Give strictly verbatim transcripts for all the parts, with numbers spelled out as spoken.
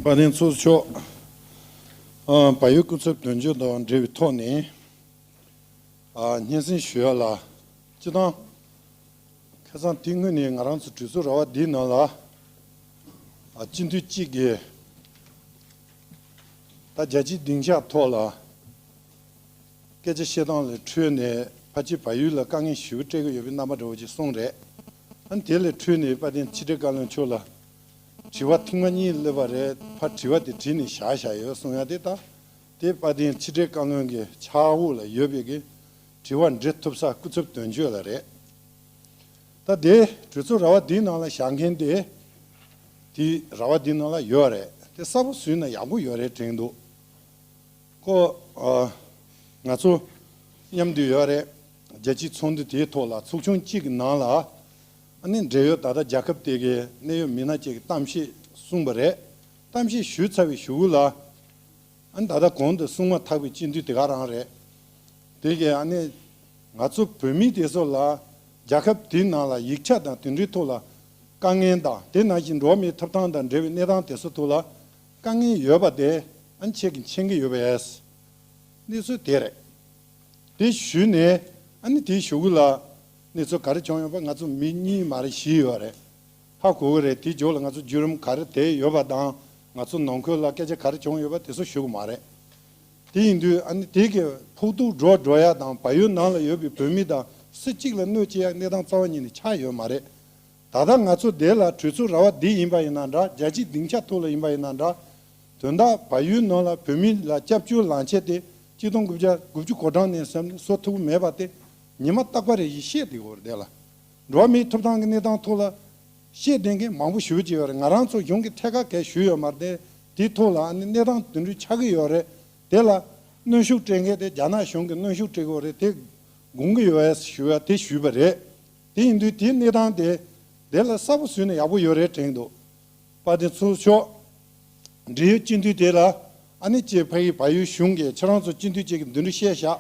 དཔལ་ལྡན་ཚོགས་གཙོ་མཆོག་ཨ། བལ་ཡུལ་སྐུ་ཚབ་དོན་གཅོད་དང་འབྲེལ་བའི་ཐོག་ནས། ཨ། སྙན་སེང་ཞུ་ཡ་ལ། སྤྱིར་བཏང་ཁ་སང་དེ་སྔོན་ནས་ང་རང་ཚོ་གྲོས་ཚོགས་ར་བ་འདིའི་ནང་ལ། ཨ། སྤྱི་འཐུས་གཅིག་གིས་ད་རྒྱལ་སྤྱིའི་སྡིངས་ཆ་ཐོག་ལ་སྐད་ཆ་བཤད་སྟངས་ལས་འཕྲོས་ནས་ཕལ་ཆེར་བལ་ཡུལ་ལ་དཀའ་ངལ་ཞེ་པོ་སྤྲད་ཀྱི་ཡོད་པའི་རྣམ་པ་འདྲ་བོ་ཅིག་གསུངས་རེད། ཨ་ནི་དེ་ལས་འཕྲོས་ནས་དཔལ་ལྡན་ཕྱི་དྲིལ་བཀའ་བློན་མཆོག་ལ་དྲི་བ་ཐེངས་མ་གཉིས་སླེབས་པ་རེད། ཕར་དྲི་བ་དེ་བྲིས་ནས་བཞག་བཞག་ཡོད་གསུང་ཡ་དེ། ད་དེ་དཔལ་ལྡན་ཕྱི་དྲིལ་བཀའ་བློན་གྱི་ཕྱག་འོག་ལ་ཡོད་པའི་གི་དྲི་བ་འདྲི་ཐུབ་ས་སྐུ་ཚབ་དོན་གཅོད་ལ་རེད། ད་དེ་གྲོས་ཚོགས་ར་བ་འདིའི་ནང་ལ་བཞག་མཁན་དེ་དེ་ར་བ་འདིའི་ནང་ལ་ཡོད་རེད། དེ་གསལ་པོ་བཟོས་ན་ཡག་པོ་ཡོད་རེད་དྲན་འདུག་ཁོ། ཨ། ང་ཚོ་མཉམ་དུ་ཡོད་རེད། རྒྱལ་སྤྱིའི་ཚོགས་འདུ་དེའི་ཐོག་ལ་ཚོགས་ཆུང་གཅིག་གི་ནང་ལ་ཨ་ནི་འབྲེལ་ཡོད་ད་ལྟ་རྒྱལ་ཁབ་དེ་གའི་གནད་ཡོད་མི་སྣ་གཅིག་གིས་གཏམ་བཤད་གསུངས་པ་རེད། གཏམ་བཤད་ཞུས་ཚར་བའི་གཞུག་གུ་ལ། ཨ་ནི་ད་ལྟ་གོང་དུ་གསུངས་མ་ཐག་པའི་སྤྱི་འཐུས་དེ་ག་རང་རེད། དེ་གས་ཨ་ནི་ང་ཚོ་བོད་མི་དེ་ཚོ་ལ་རྒྱལ་ཁབ་དེའི་ནང་ལ་ཡིག་ཆ་དང་དེ་འདྲའི་ཐོག་ལ་དཀའ་ངལ་དང་། དེ་ནང་བཞིན་འགྲོ་བ་མིའི་ཐོབ་ཐང་དང་འབྲེལ་བའི་གནས་སྟངས་དེ་ཚོ་ཐོག་ལ་དཀའ་ངལ་ཡོད་པ་དེ་ཨ་ནི་ཁྱེད་ཀྱིས་མཁྱེན་གྱི་ཡོད་པས། གནས་ཚུལ་དེ་རེད། དེ་ཞུས་ནས་ཨ་ནི་དེའི་གཞུག་གུ་ལ་གནས་ཚུལ་ག་རེ་བྱུང་ཡོད་པ་ང་ཚོ་མི་གཉིས་མ་རེད་བཞི་ཡོད་རེད། ཧ་གོ་གི་རེད། དེའི་རྒྱབ་ལ་ང་ཚོ་བརྒྱུད་རིམ་ག་རེ་བསྡད་ཡོད་པ་དང་། ང་ཚོ་ནང་ཁུལ་ལ་སྐད་ཆ་ག་རེ་བྱུང་ཡོད་པ་དེ་ཚོ་ཞུ་གི་མ་རེད། དེ་ཡིན་དུས་ཨ་ནི་དེ་གི་ཕོག་ཐུག་འགྲོ་འགྲོ་ཡ་དང་། བལ་ཡུལ་ནང་ལ་ཡོད་པའི་བོད་མི་དང་སུ་གཅིག་ལ་གནོད་སྐྱེལ་ཡ་གནས་སྟངས་རྩ་བ་ཉིད་ནས་ཆགས་ཡོད་མ་རེད། ད་ལྟ་ང་ཚོ་འདི་ལ་གྲོས་ཚོགས་ར་བ་འདི་ཡིན་པ་ཡིན་ན་འདྲ། རྒྱལ་སྤྱིའི་སྡིངས་ཆ་ཐོག་ལ་ཡིན་པ་ཡིན་ན་འདྲ། དོན་དག་བལ་ཡུལ་ནང་ལ་བོད་མི་ལ་སྐྱབས་བཅོལ་ལངས་ཆེད་དེ་གཅིག་སྟོང་དགུ་བརྒྱ་དགུ་བཅུ་གོ་གྲངས་ནས་བཟུང་བཟོ་ཐུབ་ཀྱི་མེད་པ་དེ་ཉི་མ་རྟག་པ་རེ་བཞིན་བཤད་བསྡད་ཡོད་རེད། དེ་ལ་འགྲོ་བ་མིའི་ཐོབ་ཐང་གི་གནས་སྟངས་ཐོག་ལ་བཤད་བསྡད་མཁན་མང་པོ་ཞེ་པོ་ཅིག་ཡོད་རེད། ང་རང་ཚོ་གཞུང་གི་ཐད་ཀར་གས་ཞུས་ཡོད་མ་རེད། དེ་དེའི་ཐོག་ལ་ཨ་ནི་གནས་སྟངས་དེ་འདྲ་ཆགས་ཀྱི་ཡོད་རེད། དེ་ལ་གནོན་ཤུགས་སྤྲད་མཁན་དེ་རྒྱ་ནག་གཞུང་གིས་གནོན་ཤུགས་སྤྲད་ཀྱི་ཡོད་རེད། དེ་དགོངས་ཀྱི་ཡོད་ཞུ་ཡ་དེ་ཞུས་པ་རེད། དེ་ཡིན་དུས་དེའི་གནས་སྟངས་དེ་དེ་ལ་གསལ་པོ་བཟོས་ན་ཡག་པོ་ཡོད་རེད་དྲན་འདུག་དཔལ་ལྡན་ཚོགས་གཙོ་མཆོག་འབྲེལ་ཡོད་སྤྱི་འཐུས་དེ་ལ་ཨ་ནི་ཅེས་ཕ་གི་བལ་ཡུལ་གཞུང་གིས་ཁྱེད་རང་ཚོ་སྤྱི་འཐུས་གཅིག་གིས་འདི་འདྲ་བཤད་བཞག་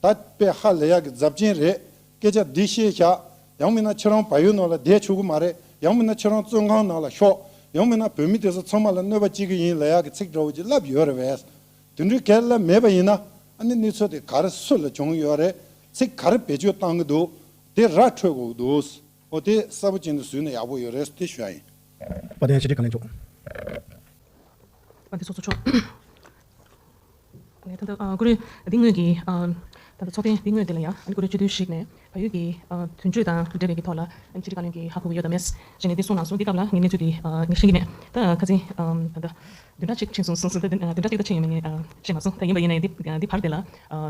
ད་དཔེ་ཧ་ལས་ཡག་གི་རྫབ་ཆེན་རེད། སྐད་ཆ་འདི་བཤད་བཞག་ཡང་མིན་ན་ཁྱེད་རང་བལ་ཡུལ་ནང་ལ་བསྡད་ཆོག་གི་མ་རེད། ཡང་མིན་ན་ཁྱེད་རང་བཙོན་ཁང་ནང་ལ་ཤོག་ཡང་མིན་ན་བོད་མི་དེ་ཚོ་ཚང་མ་ལ་གནོད་པ་སྐྱེལ་གི་ཡིན་ལབ་ཡག་གི་ཚིག་འདྲ་བོ་ཅིག་ལབ་ཡོད་རེད་པས། དེ་འདྲའི་གལ་ལ་མེད་པ་ཡིན་ན་ཨ་ནི་གནས་ཚུལ་དེ་ག་རེ་སུ་ལ་བྱུང་ཡོད་རེད། ཚིག་ག་རེ་བེད་སྤྱོད་བཏང་གི་འདུག་དེ་ར་འཕྲོད་དགོས་ཀྱི་འདུག་འོ་དེ་གསལ་པོ་ཅན་དུ་བཟོས་ན་ཡག་པོ་ཡོད་རེད་དེ་ཞུ་ཡ་ཡིན། དཔལ་ལྡན་ཕྱི་དྲིལ་བཀའ་བློན་མཆོག་དཔལ་ལྡན་ཚོགས་གཙོ་མཆོག་ཨ་ནི་ད་ལྟ་ཨ་ཀུ་རེ་འདི་སྔོན་གྱི་ཨ་ད་ལྟ་ཚོགས་ཐེངས་འདི་སྔོན་དེ་ལ་ཡང་ཨ་ནི་ཀུ་རེ་སྤྱི་འཐུས་ཤིག་ནས་བལ་ཡུལ་གྱི་ཨ་དོན་གཅོད་དང་འབྲེལ་བའི་གི་ཐོག་ལ་ཨ་ནི་ཕྱི་དྲིལ་བཀའ་བློན་གྱིས་ཧ་གོ་གི་ཡོད་དམ་མེད་ཞེས་ནས་འདི་གསུངས་གནང་སོང་། འདི་སྐབས་ལ་ངས་གནས་ཚུལ་འདི་ཨ་ངས་ཤེས་ཀྱི་མེད། ད་ཁ་སང་ཨ་ད་ལྟ་བདུན་ཕྲག་གཅིག་ཕྱིན་སོང་གསུངས་སོང་། ད་བདུན་ཕྲག་གཅིག་ད་ཕྱིན་ཡོད་མེད་ངས་ཨ་ཤེས་མ་སོང་། ད་ཡིན་པ་ཡིན་ནའི་འདི་འདི་བར་དེ་ལ་ཨ་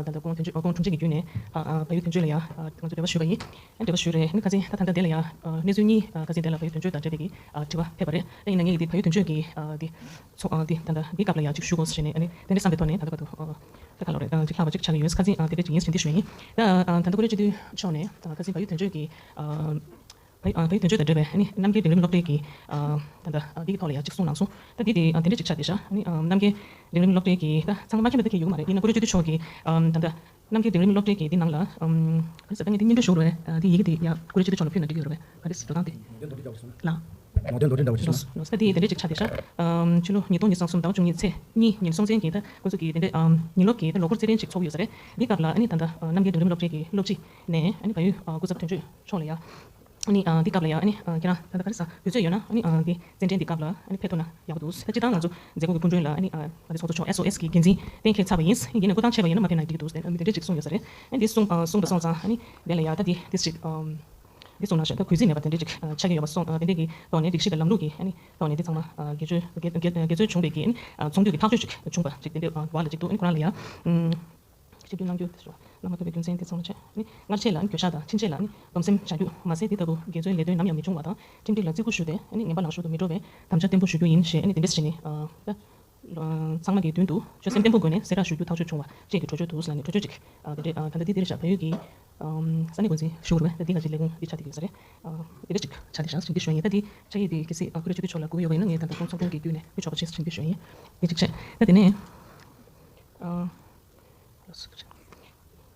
ད་ལྟ་ཁོང་དོན་གཅོད་ཁོང་དྲུང་ཆེ་གི་བརྒྱུད་ནས་ཨ་ཨ་བལ་ཡུལ་དོན་གཅོད་ཨ་ཁོང་དྲུང་ཆེ་གི་བརྒྱུད་ནས་ཨ་འབྲེལ་བ་ཞུས་པ་ཡིན། ཨ་འབྲེལ་བ་ཞུས་རེད། ཨ་ནི་ཁ་སང་ད་ད་ལྟ་འདི་ལ་ཡ་ཨ་གནས་ཚུལ་གཉིས་ཨ་ཁ་སང་འདི་ལ་བལ་ཡུལ་དོན་གཅོད་དང་འབྲེལ་བའི་གི་ཨ་དྲི་བ་ཕེབས་པ་རེད། ད་ཡིན་ན་ངས་ཀྱི་འདི་བལ་ཡུལ་དོན་གཅོད་ཀྱི་ཨ་འདི་ཚོགས་ཨ་འདི་ད་ལྟ་འདི་སྐབས་ལ་ཡ་ཅིག་ཞུ་དགོས་ཞེས་ནས་ཨ་ནི་དེ་འདྲ་བསམ་པའི་ཐོག་ནས་ད་ལྟ་བར་དུ་ཨ་ད་ག་ལོ་རེད། ཨ་ཅིག་ལྷག་པ་ཅིག་ཆགས་ཀྱི་ཡོད། ཁ་སང་ཨ་དེ་འདྲ་ཅིག་ཡིན་ཟེར་འདི་ཞུ་ཡིན། ད་ཨ་ད་ལྟ་ཀུ་རེ་སྤྱི་འཐུས་མཆོག་ནས་ཨ་ཁ་སང་བལ་ཡུལ་དོན་གཅོད་ཀྱི་ཨ་བལ་ཨ་བལ་ཡུལ་དོན་གཅོད་དང་འབྲེལ་བའི་ཨ་ནི་རྣམ་རྒྱལ་མདུན་ལམ་སློབ་གྲྭའི་གི་ཨ་ད་ལྟ་ཨ་འདི་གི་ཐོག་ལ་ཡ་ཅིག་གསུངས་གནང་སོང་། ད་འདི་དེ་ཨ་དེ་འདྲ་ཅིག་ཆགས་བསྡད་ཤག་ཨ་ནི་ཨ་རྣམ་རྒྱལ་མདུན་ལམ་སློབ་གྲྭའི་གི་ད་ཚང་མ་མ་མཁྱེན་པ་ད་མཁྱེན་ཡོད་མ་རེད། ཡིན་ན་ཀུ་རེ་སྤྱི་འཐུས་མཆོག་གི་ཨ་ད་ལྟ་རྣམ་རྒྱལ་མདུན་ལམ་སློབ་གྲྭའི་གི་འདི་ནང་ལ་ཨམ་ག་རེ་ཟེར་ད་ངས་འདི་སྙན་སྒྲོན་ཞུ་དགོས་རེད། ཨ་འདི་ཡི་གེ་འདི་ཡ་ཀུ་རེ་སྤྱི་འཐུས་མཆོག་ལ་ཕུལ་ན་འགྲིག་གི་ཡོད་རེད་པས། ག་རེ་ཟེར་འགྲོ་སྟངས་དེ། ནོར་དོན་འདྲ་བོ་ཞིག་སོང་། ལགས། ནོར་དོན་འདྲ་བོ་ཞིག་སོང་། ལགས་སོ། ད་འདི་དེ་འདྲ་ཅིག་ཆགས་བསྡད་ཤག་ཨམ་ཕྱི་ལོ་ཉིས་སྟོང་ཉི་ཤུ་རྩ་གསུམ་ཟླ་བ་བཅུ་གཉིས་ཚེས་གཉིས་ཉིན་སྲུང་བཙན་གྱི་ད་ཁོང་ཚོ་གི་དེ་འདྲ་ཨམ་ཉིན་སློབ་ཀྱི་ད་ལོ་འཁོར་རྩེད་འགྲན་ཅིག་ཚོགས་ཀྱི་ཡོད་ས་རེད། འདི་སྐབས་ལ་ཨ་ནི་ད་ལྟ་ཨ་རྣམ་རྒྱལ་མདུན་ལམ་སློབ་གྲྭའི་གི་སློབ་སྤྱི་ནས་ཨ་ནི་བལ་ཡུལ་ཨ་སྐུ་ཚབ་དོན་གཅོད་མཆོག་ལ་ཡ། ཨ་ནི་ཨ་འདི་སྐབས་ལ་ཡ་ཨ་ནི་ཨ་ཁྱེད་རང་ད་ལྟ་ག་རེ་ཟ་དུས་ཚོད་ཡོད་ན་ཨ་ནི་ཨ་འདི་རྩེད་འགྲན་འདི་སྐབས་ལ་ཨ་ནི་ཕེབས་ཐུབ་ན་ཡག་པོ་འདུག་ད་སྤྱིར་བཏང་ང་ཚོ་མཛད་སྒོ་གི་སྐུ་མགྲོན་ལ་ཨ་ནི་ཨ་ང་ཚོ་ཚོགས་གཙོ་མཆོག་ཨེས་ཨོ་ཨེས་གི་འགན་འཛིན་གཏན་འཁེལ་ཚར་བ་ཡིན། ཡིན་ནའི་སྐུ་ཐང་ཆད་པ་ཡིན་ན་མ་ཕེབས་ན་འགྲིག་གི་འདུག་ཟེར་ཨ་ནི་དེ་འདྲ་ཅིག་གསུངས་ཡོད་ས་རེད། ཨ་ནི་འདི་གསུངས་ཨ་གསུངས་པ་སོང་ཙང་ཨ་ནི་དེ་ལ་ཡ་ད་འདི་འདི་ཅིག་ཨམ་འདི་གསུངས་གནང་ཤག་ད་གུས་བརྩི་མེད་པ་དེ་འདྲ་ཅིག་ཨ་ཆགས་ཀྱི་ཡོད་པ་སོང་། ཨ་དེ་འདྲ་གི་ཐོག་ནས་སྒྲིག་གཞི་དང་ལམ་ལུགས་ཀྱི་ཨ་ནི་ཐོག་ནས་འདི་ཚང་མ་ཨ་སྒེར་གཅོད་སྒེར་སྒེར་སྒེར་གཅོད་བྱུང་བའི་གི་ཨ་ནི་ཨ་ཚོགས་འདུ་གི་ཐག་གཅོད་ཅིག་བྱུང་བ་ཅིག་དེ་འདྲ་ཨ་བ་ལ་ཅིག་འདུག་ཨ་ནི་ཁོ་རང་ལ་ཡ་ཨམ་ཆིབས་བསྒྱུར་གནང་རྒྱུ་དེ་ཚོ་གནང་མ་ཐུབ་པའི་རྒྱུ་མཚན་དེ་ཚང་མ་བྱས། ཨ་ནི་སྔར་ཆད་ལ་ཨ་ནི་གྱོད་བཤགས་དང་ཕྱིན་ཆད་ལ་ཨ་ནི་སྡོམ་སེམས་བྱ་རྒྱུ་མ་ཟད་དེ་ལྟ་བུ་དགེ་མཚོའི་ལས་དོན་ནམ་ཡང་མི་འབྱུང་བ་དང་ཁྲིམས་སྒྲིག་ལ་བརྩི་བཀུར་ཞུས་ཏེ་ཨ་ནི་ངན་པ་ལངས་ཕྱོགས་སུ་མི་འགྲོ་བའི་དམ་བཅའ་བརྟན་པོ་ཞུ་རྒྱུ་ཡིན་ཞེས་ཨ་ནི་དེ་འདྲ་ཞིག་ནི་ཨ་ད་ཚང་མ་གི་མདུན་དུ་ཆོད་སེམས་བརྟན་པོ་སྒོ་ནས་གསལ་བསྒྲགས་ཞུ་རྒྱུ་ཐག་གཅོད་བྱུང་བ་བཅས་ཀྱི་གྲོས་ཆོད་འདུག་ལ་ནི་གྲོས་ཆོད་ཅིག་ཨ་དེ་འདྲ་ཨ་ད་ལྟ་འདི་འདི་རེད་ཤག་བལ་ཡུལ་གྱི་ཨམ་ས་གནས་འགོ་འཛིན་ཞུ་དགོས་རེད། ད་འདི་ག་ཅིག་ལས་ཁུངས་འདི་ཆགས་བསྡད་ཀྱི་ཡོད་ས་རེད། ཨ་དེ་འདྲ་ཅིག་ཆགས་བསྡད་ཤག་ཞིག་འདི་ཞུ་ཡ་ཡིན། ད་འདི་ཕྱག་ཡིག་འདི་གལ་སྲིད་ཨ་ཁོ་རེ་ཆུ་དུས་ཕྱོགས་ལ་དགོས་ཡོད་པ་ཡིན་ན་ངས་ད་ལྟ་ཁོང་ཚོགས་དྲུང་གི་བརྒྱུད་ནས་ཁོའི་ཆོག་པ་བྱས་ཞིག་འདི་ཞུ་ཡ་ཡིན། འདི་གཅིག་བྱས། ད་དེ་ནས་ཨ།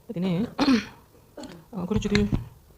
ད་དེ་ནས་ཨ་ཁོ་རེ་ཆུ་དུས་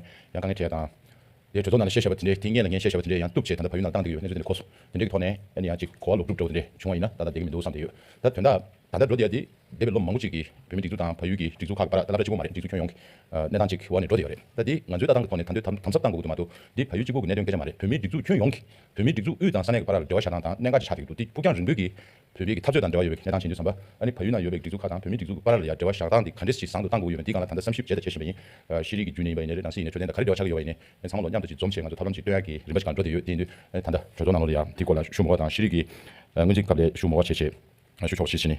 ནས་ཡང་དཀའ་ངལ་འཕྲད་ཡ་དང་། དེ་གྲོས་ཚོགས་ནང་ལ་བཤད་བཤད་པ་དེ་འདྲའི་ཐེངས་གཉིས་ལ་ངས་བཤད་བཤད་པ་དེ་འདྲའི་ཡང་གཏུབ་བྱས་ད་ལྟ་བལ་ཡུལ་ནང་བཏང་བསྡད་ཡོད། གནས་ཚུལ་དེ་འདྲ་གོ་སོང་། དེ་འདྲའི་གི་ཐོག་ནས་ཨ་ནི་ཡང་ཅིག་གོ་བ་ལོག་སྒྲུབ་འགྲོ་བ་དེ་འདྲ་བྱུང་བ་ཡིན་ན་ད་ལྟ་བསྡད་ཀྱི་མི་འདུག་བསམ་བསྡད་ཡོད། ད་དོན་དག་ད་ལྟ་འགྲོ་བསྡད་ཡ་དེ་འདས་པའི་ལོ་མང་པོ་ཅིག་གི་བོད་མིའི་སྒྲིག་འཛུགས་དང་བལ་ཡུལ་གྱི་སྒྲིག་འཛུགས་ཁག་གི་བར་ལ་ད་སླར་གཅིག་པོ་མ་རེད། སྒྲིག་འཛུགས་ཁྱོན་ཡོངས་ཀྱི་གནས་སྟངས་ཅིག་འོག་ནས་འགྲོ་བསྡད་ཡོད་རེད། ད་འདི་ང་ཚོའི་ལྟ་སྟངས་ཀྱི་ཐོག་ནས་ད་འདོད་དམ་དམ་ཟབ་བཏང་དགོས་ཀྱི་འདུག་མ་གཏོགས། འདི་བལ་ཡུལ་གཅིག་པོ་གི་གནད་དོན་སྐད་ཆ་མ་རེད། བོད་མིའི་སྒྲིག་འཛུགས་ཁྱོན་ཡོངས་ཀྱི་བོད་མིའི་སྒྲིག་འཛུགས་དབུས་དང་ས་གནས་ཀྱི་བར་ལ་འབྲེལ་བ་བཞག་སྟངས་དང་གནད་འགག་ཅིག་ཆགས་བསྡད་ཀྱི་འདུག་འདི་ཕུགས་རྒྱང་རིང་པོའི་གི་བོད་པའི་གི་འཐབ་རྩོད་དང་འབྲེལ་བ་ཡོད་པའི་གནས་སྟངས་ཅིག་ཡིན་དུས་ཙམ་པ། ཨ་ནི་བལ་ཡུལ་ནང་ཡོད་པའི་སྒྲིག་འཛུགས་ཁག་དང་བོད་མིའི་སྒྲིག་འཛུགས་ཀྱི་བར་ལ་ཡ་འབྲེལ་བ་བཞག་སྟངས་འདི་ག་འདྲས་ཅིག་བཟང་དུ་གཏང་དགོས་ཀྱི་ཡོད་མེད་འདི་སྒང་ལ་ད་ལྟ་བསམ་ཞིབ་བྱས་དང་བྱེད་བཞིན་པ་ཡིན། ཤེས་རིག་གི་བརྒྱུད་ནས་ཡིན་པ་ཡིན་ནའི་རེད། ནང་སྲིད་ཡིན་ནའི་ག་རེ་འབྲེལ་བ་ཆགས་ཀྱི་ཡོད་པ་ཡིན་ནའི་ཚང་མ་ལོ་མཉམ་དུ་ཅིག་འཛོམས་བྱས་ང་ཚོ་ཐབས་ལམ་ཅིག་སྟོན་ཡག་གི་རིམ་པ་ཞིག་སྒང་འགྲོ་བསྡད་ཡོད། དེ་ཡིན་དུས་ད་ལྟ་གྲོས་ཚོགས་ནང་ལོགས་ལ་ཡ་འདི་སྐོར་ལ་ཞུ་མ་དགོས་དང་ཤེས་རིག་གི་སྔོན་རྩིས་སྐབས་ལ་ཞུ་མ་དགོས་བྱས་བྱས་ཞུ་ཆོག་བྱས་བྱས་ནས།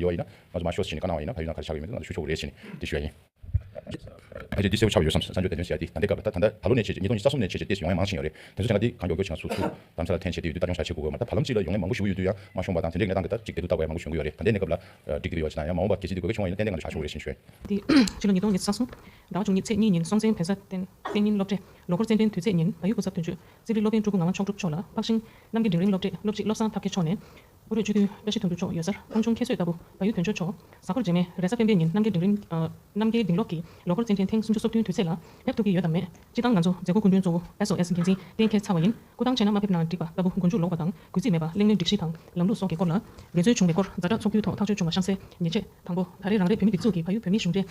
འདྲ་ཡོད་ཡིན་ན་ང་ཚོ་མར་ཤོག་ཟེར་ནས་བཀའ་གནང་བ་ཡིན་ན་ཕ་ཡུལ་ནང་ག་རེ་ཆགས་ཀྱི་ཡོད་མེད་ང་ཚོ་ཞུ་ཆོག་གི་རེད་ཟེར་ནས་དེ་ཞུ་ཡ་ཡིན། ཕལ་ཆེར་འདི་གསལ་པོ་ཆགས་ཡོད་བསམ། གསར་འགྱུར་དེ་དོན་བྱས་ཏེ་ད་ལྟའི་སྐབས་ལ་ད་ད་ལྟ་ད་ལོ་ནས་བྱས་རྗེས་སྙིགས་སྟོང་ཉི་ཤུ་རྩ་གསུམ་ནས་བྱས་རྗེས་ཏེ་ཡོང་ཡ་མང་ཞིག་ཡོད་རེད། དེ་ཚོ་བྱས་ན་འདི་གང་མགྱོགས་མགྱོགས་བྱས་ན་ཚུགས་ཚུགས་དམ་ས་ལ་འཐེན་བྱས་ཏེ་ཡོད་དུས་ད་སྐྱོང་བཞག་བྱེད་དགོས་ཀྱི་མ་རེད། ད་བར་ལམ་གཅིག་ལ་ཡོང་མཁན་མང་པོ་ཞེ་པོ་ཡོད་དུས་ཡང་མ་ཤོང་པ་དང་དེ་འདྲའི་གནས་སྟངས་འདི་ལྟར་གཅིག་བསྡད་དུས་ད་བར་ཡང་མང་པོ་ཞེ་པོ་ཡོད་རེད། ད་ལྟའི་གནས་སྐབས་ལ་འགྲིག་བསྡད་ཡོད་ཅེ་ན་ཡང་མ་འོངས་པ་གལ་སྲིད་འདི་དགོས་གལ་བྱུང་བ་ཡིན་ན་ཏན་ཏན་ང་ཚོ་བྱ་ཆོག་གི་རེད་ཞེས་ཞུ། དེ་ཕྱི་ལོ་ཉིས་སྟོང་ཉི་ཤུ་རྩ་གསུམ་ཟླ་བ་བཅུ་གཉིས་ཚེས་གཉིས་ཉིན་སྲོང་བཙན་བོད་ས་གཏན་གཏན་ཉིན་སློབ་གྲྭའི་ལོ་འཁོར་རྩེད་འགྲན་དུས་ཚེས་ཉིན་བལ་ཡུལ་སྐུ་ཚབ་དོན་གཅོད་རྩིབ་རི་སློབ་དཔོན་སྤྲུལ་སྐུ་ངག་དབང་མཆོག་གྲུབ་མཆོག་ལ་ཕག་ཤིང་རྣམ་རྒྱལ་འབྲིང་རིམ་སློབ་གྲྭའི་སློབ་སྤྱི་བློ་བཟང་ཐབས་མཁས་མཆོག་ནས། ཨུ་རུ་སྤྱི་འཐུས་བཀྲ་ཤིས་དོན་གྲུབ་མཆོག་ཡོད་སར་ཕུང་ཆུང་ཁྱད་གསོད་ལྟ་བུ་བལ་ཡུལ་དོན་གཅོད་མཆོག་གཟའ་འཁོར་རྗེས་མའི་རེས་གཟའ་སྤེན་པའི་ཉིན་རྣམ་རྒྱལ་འབྲིང་རིམ། ཨ། རྣམ་རྒྱལ་འབྲིང་སློབ་ཀྱི་ལོ་འཁོར་རྩེད་འགྲན་ཐེངས་སུམ་ཅུ་སོ་བདུན་དུས་ཚེས་ལ་ཕེབས་ཐུབ་ཀྱི་ཡོད་དམ་མེད། སྤྱིར་བཏང་ང་ཚོ་མཛད་སྒོ་སྐུ་མགྲོན་གཙོ་བོ་ཨེས་ཨོ་ཨེས་འགན་འཛིན་གཏན་འཁེལ་ཚར་བ་ཡིན། སྐུ་ཐང་ཆད་ན་མ་ཕེབས་ན་འགྲིག་པ་ལྟ་བུ་མགོ་མཇུག་ལོག་པ་དང་གུས་བརྩི་མེད་པ་གླེང་མོལ་སྒྲིག་གཞི་དང་ལམ་ལུགས་སོགས་ཀྱི་སྐོར་ལ་འགལ་འཛོལ་བྱུང་བའི་སྐོར་ཛ་དྲག་ཚོགས་འདུའི་ཐོག་ཐག་གཅོད་བྱུང་བ་གཤམ་གསལ་ཉེས་ཆད་དང་པོ་ད་རེས་རང་རེའི་བོད་མི་སྒྲིག་འཛུགས་ཀྱི་བལ་ཡུལ་བོད་མིའི་གཞུང་འབྲེལ་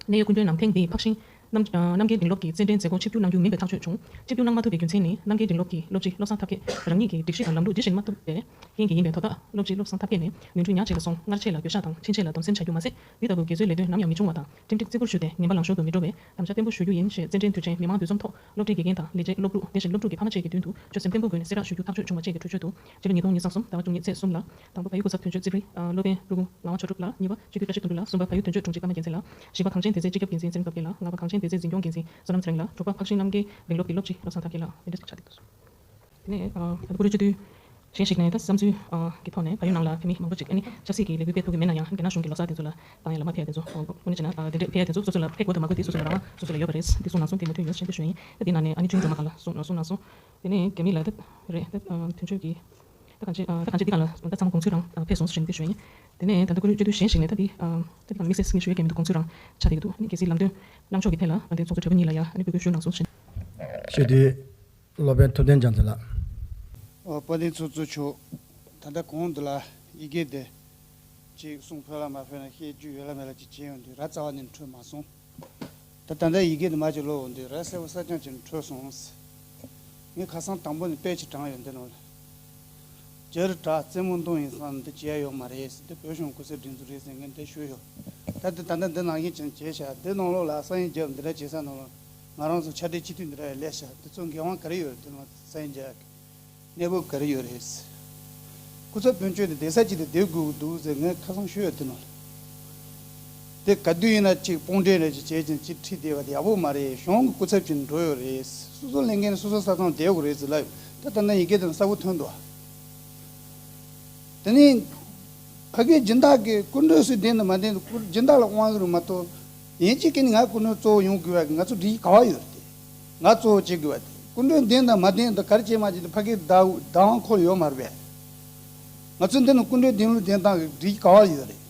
གནད་ཡོད་སྐུ་མགྲོན་ནང་ཐེངས་འདིའི་ཕག་ཤིང་རྣམ་རྣམ་རྒྱལ་འབྲིང་སློབ་ཀྱི་རྩེད་འགྲན་མཛད་སྒོ་ཆིབས་བསྒྱུར་གནང་རྒྱུ་མིན་པའི་ཐག་གཅོད་བྱུང་། ཆིབས་བསྒྱུར་གནང་མ་ཐུབ་པའི་རྒྱུ་མཚན་ནི་རྣམ་རྒྱལ་འབྲིང་སློབ་ཀྱི་སློབ་སྤྱི་བློ་བཟང་ཐབས་མཁས་རང་ཉིད་ཀྱིས་སྒྲིག་གཞི་དང་ལམ་ལུགས་འདི་བཞིན་མ་ཐུབ་པའི་རྐྱེན་གྱིས་ཡིན་པས། དོ་བདག་སློབ་སྤྱི་བློ་བཟང་ཐབས་མཁས་ནས་ནོར་འཁྲུལ་ཉག་གཅིག་ལ་སོང་སྔར་ཆད་ལ་འགྱོད་བཤགས་དང་ཕྱིན་ཆད་ལ་སྡོམ་སེམས་བྱ་རྒྱུ་མ་ཟད། འདི་ལྟ་བུའི་དགེ་མཚོའི་ལས་དོན་ནམ་ཡང་མི་འབྱུང་བ་དང་ཁྲིམས་སྒྲིག་བརྩི་བཀུར་ཞུས་ཏེ་ངན་པ་ལངས་ཕྱོགས་སུ་མི་འགྲོ་བའི་དམ་བཅའ་བརྟན་པོ་ཞུ་རྒྱུ་ཡིན་ཞེས་རྩེད་འགྲན་དུས་ཆེན་མི་མང་འདུ་འཛོམས་ཐོག་སློབ་གྲྭའི་དགེ་རྒན་དང་ལས་བྱེད་སློབ་ཕྲུག་བདེ་ཞིང་སློབ་ཕྲུག་གིས་ཕ་མ་བཅས་ཀྱི་མདུན་དུ་ཆོད་སེམས་བརྟན་པོའི་སྒོ་ནས་གསལ་བསྒྲགས་ཞུ་རྒྱུ་ཐག་གཅོད་བྱུང་བ་བཅས་ཀྱི་གྲོས་ཆོད་དུ། ཕྱི་ལོ་ཉིས་སྟོང་ཉི་ཤུ་རྩ་གསུམ་ཟླ་བ་བཅུ་གཉིས་ཚེས་གསུམ་ལ་དང་པོ་བལ་ཡུལ་སྐུ་ཚབ་དོན་གཅོད་རྩིབ་རི་སློབ་དཔོན་སྤྲུལ་སྐུ་ངག་དབང་མཆོག་གྲུབ་ལགས། གཉིས་པ་སྤྱི་འཐུས་བཀྲ་ཤིས་དོན་གྲུབ་ལགས། གསུམ་པ་བལ་ཡུལ་དོན་གཅོད་དྲུང་ཆེ་ཀརྨ་རྒྱལ་མཚན་ལགས། བཞི་པ་གངས་ཅན་སྡེ་ཚན་སྤྱི་ཁྱབ་འགན་འཛིན་ཚེ་རིང་སྟོབས་རྒྱལ་ལགས། ལྔ་པ་གངས་ཅན་སྡེ་ཚན་འཛིན་སྐྱོང་འགན་འཛིན་བསོད་ནམས་ཚེ་རིང་ལགས། དྲུག་པ་ཕག་ཤིང་རྣམ་རྒྱལ་འབྲིང་སློབ་ཀྱི་སློབ་སྤྱི་བློ་བཟང་ཐབས་མཁས་ལགས། དེ་འདྲ་ཞིག་ཆགས་བསྡད་འདུག་དེ་ནས་ཨ་ད་ལྟ་བཀུར་འོས་སྤྱི་འཐུས་གཞན་ཞིག་ནས་ད་བསམ་ཚུལ་ཨ་གི་ཐོག་ནས་བལ་ཡུལ་ནང་ལ་བོད་མི་མང་པོ་ཅིག་ཨ་ནི་ཆབ་སྲིད་ཀྱི་ལས་འགུལ་སྤེལ་ཐུབ་ཀྱི་མེད་ན་ཡང་རྒྱ་ནག་གཞུང་གི་ལོ་གསར་དེ་ཚོ་ལ་བཏང་ཡ་ལ་མ་ཕེབས་ཡ་དེ་ཚོ་དངོས་གནས་བྱས་ན་ཨ་དེ་འདྲས་ཕེབས་ཡ་དེ་ཚོ་སོ་སོ་ལ་ཕེབས་དགོས་དང་མ་དགོས་དེ་སོ་སོ་ལ་རང་དབང་སོ་སོ་ལ་ཡོད་པ་རེད། དེ་གསུངས་གནང་སོང་། དེ་མ་ཐུག་ཡོད་ཟེར་ནས་དེ་ཞུ་ཡ་ཡིན། ད་དེ་ནང་ནས་ཨ་ནི་ཆུང་ཆུང་མ་ག་ལ་གསུངས་གནང་སོང་གནང་སོང་། དེ་ནས་རྒྱ་མི་ལ་དེ་རེད་ད་ཨ་དོན་གཅོད་ཀྱི་ད་གང་ཅི་ཨ་ད་གང་ཅི་འདི་ག་ལ་ད་ཚང་མ་དགོངས་ཚུལ་རང་ཨ་ཕེབས་སོང་ཟེར་ནས་དེ་ཞུ་ཡ་ཡིན། དེ་ནས་ད་ལྟ་བཀུར་འོས་སྤྱི་འཐུས་གཞན་ཞིག་ནས་ད་དེ་ཨ་ད་དེ་ག་ལ་དམིགས་བསལ་ངས་ཞུ་ཡ་གལ་མི་འདུག་དགོངས་ཚུལ་རང་ཆགས་བསྡད་ཀྱི་འདུག་ཨ་ནི་གལ་སྲིད་ལམ་སྟོན་གནང་ཕྱོགས་ཀྱི་ཐད་ལ་ཨ་དེ་ཚོགས་གཙོ་གྲོས་པ་གཉིས་ལ་ཡ་ཨ་ནི་འབོད་སྐུལ་ཞུ་གནང་སོང་ཟེར་ནས། སྤྱི་འཐུས་སློབ་དཔོན་ཐུབ་བསྟན་རྒྱ་མཚོ་ལགས། ཨོ་དཔལ་ལྡན་ཚོགས་གཙོ་མཆོག་ད་ལྟ་གོང་དུ་ལ་ཡི་གེ་འདི་ཅིག་གསུང་ཕོད་ལ་མ་ཕོད་ན་བཤད་རྒྱུ་ཡོད་ལ་མེད་ལ་ཅིག་བྱས་ཡོང་དུས་ར་རྩ་བ་ནས་འཕྲོད་མ་སོང་། ད་ད་ལྟ་ཡི་གེ་འདི་མ་ཅིག་ཀློག་འོང་དུས་ར་གསལ་པོ་གསལ་རྐྱང་ཅིག་འཕྲོད་སོང་། ངས་ཁ་སང་དང་པོ་ནས་དཔེ་ཅིག་དྲངས་ཡོད་འདི་ནང་ལ། རྒྱ་རི་བྲག་རྩེ་མོ་མདུང་ཡིན་ཙང་འདི་བྱས་ཡོད་མ་རེད་ཟེར་འདི་བོད་གཞུང་སྐུ་ཚབ་སྒྲིག་འཛུགས་རེད་ཟེར་ངས་འདི་ཞུས་ཡོད། ད་འདི་ད་ལྟ་འདི་ནང་བཞིན་ཅིག་བྱས་ཤག་འདི་ནང་ལོགས་ལ་ས་ཡིན་རྒྱབ་འདི་འདྲ་བྱེད་ས་ནང་ལ་ང་རང་ཚོ་ཕྱག་སྦྲེལ་སྤྱི་འཐུས་འདི་འདྲ་ཡང་སླེབས་ཤག་འདི་ཚོ་འགན་དབང་ག་རེ་ཡོད་རེད། འདི་ནང་ས་ཡིན་རྒྱབ་གནས་བབ་ག་རེ་ཡོད་རེད། སྐུ་ཚབ་དོན་གཅོད་འདི་བསྡད་ས་ཅིག་ཏུ་བསྡད་དགོས་ཀྱི་འདུག་ཟེར་ངས་ཁ་སང་ཞུས་ཡོད་འདི་ནང་ལ། དེ་ག་དུས་ཡིན་ན་གཅིག་དཔུང་སྦྲེལ་རེ་ཅིག་བྱེད་ཅིང་གཅིག་ཁྲིད་བསྡད་པ་དེ་ཡག་པོ་མ་རེད། གཞུང་གི་སྐུ་ཚབ་ཅིག་འགྲོ་ཡོད་རེད། སོ་སོ་ལས་འགན་སོ་སོ་ས་ཚང་བསྡད་དགོས་རེད་ཟེར་ལབ་ཡོད། ད་ད་ནི་ཡི་གེ་དེ་གསལ་པོ་ཐོན་འདུག་དེ་ནི་ཕ་གིའི་སྦྱིན་བདག་གི་སྐུ་མགྲོན་སུ་བདེན་དང་མ་བདེན་དུ་སྦྱིན་བདག་ལ་དབང་གི་རུ་མ་གཏོགས་ཡིན་གཅིག་གིས་ནི་ང་སྐུ་མགྲོན་གཙོ་བོ་ཡོང་དགོས་པ་གི་ང་ཚོ་སྒྲིག་ག་བ་ཡོད་རེད། དེ་ང་གཙོ་བོ་བྱེད་དགོས་པ་དེ་སྐུ་མགྲོན་བདེན་དང་མ་བདེན་དུ་ག་རེ་བྱེད་མ་བྱེད་དུ་ཕ་གིའི་བདག་བདག་དབང་ཁོ་ཡོད་མ་རེད་པས། ང་ཚོ་འདི་ནི་སྐུ་མགྲོན་བདེན་ལུགས་བདེན་སྟངས་ཀྱི་སྒྲིག་ག་བ་ཡོད་རེད།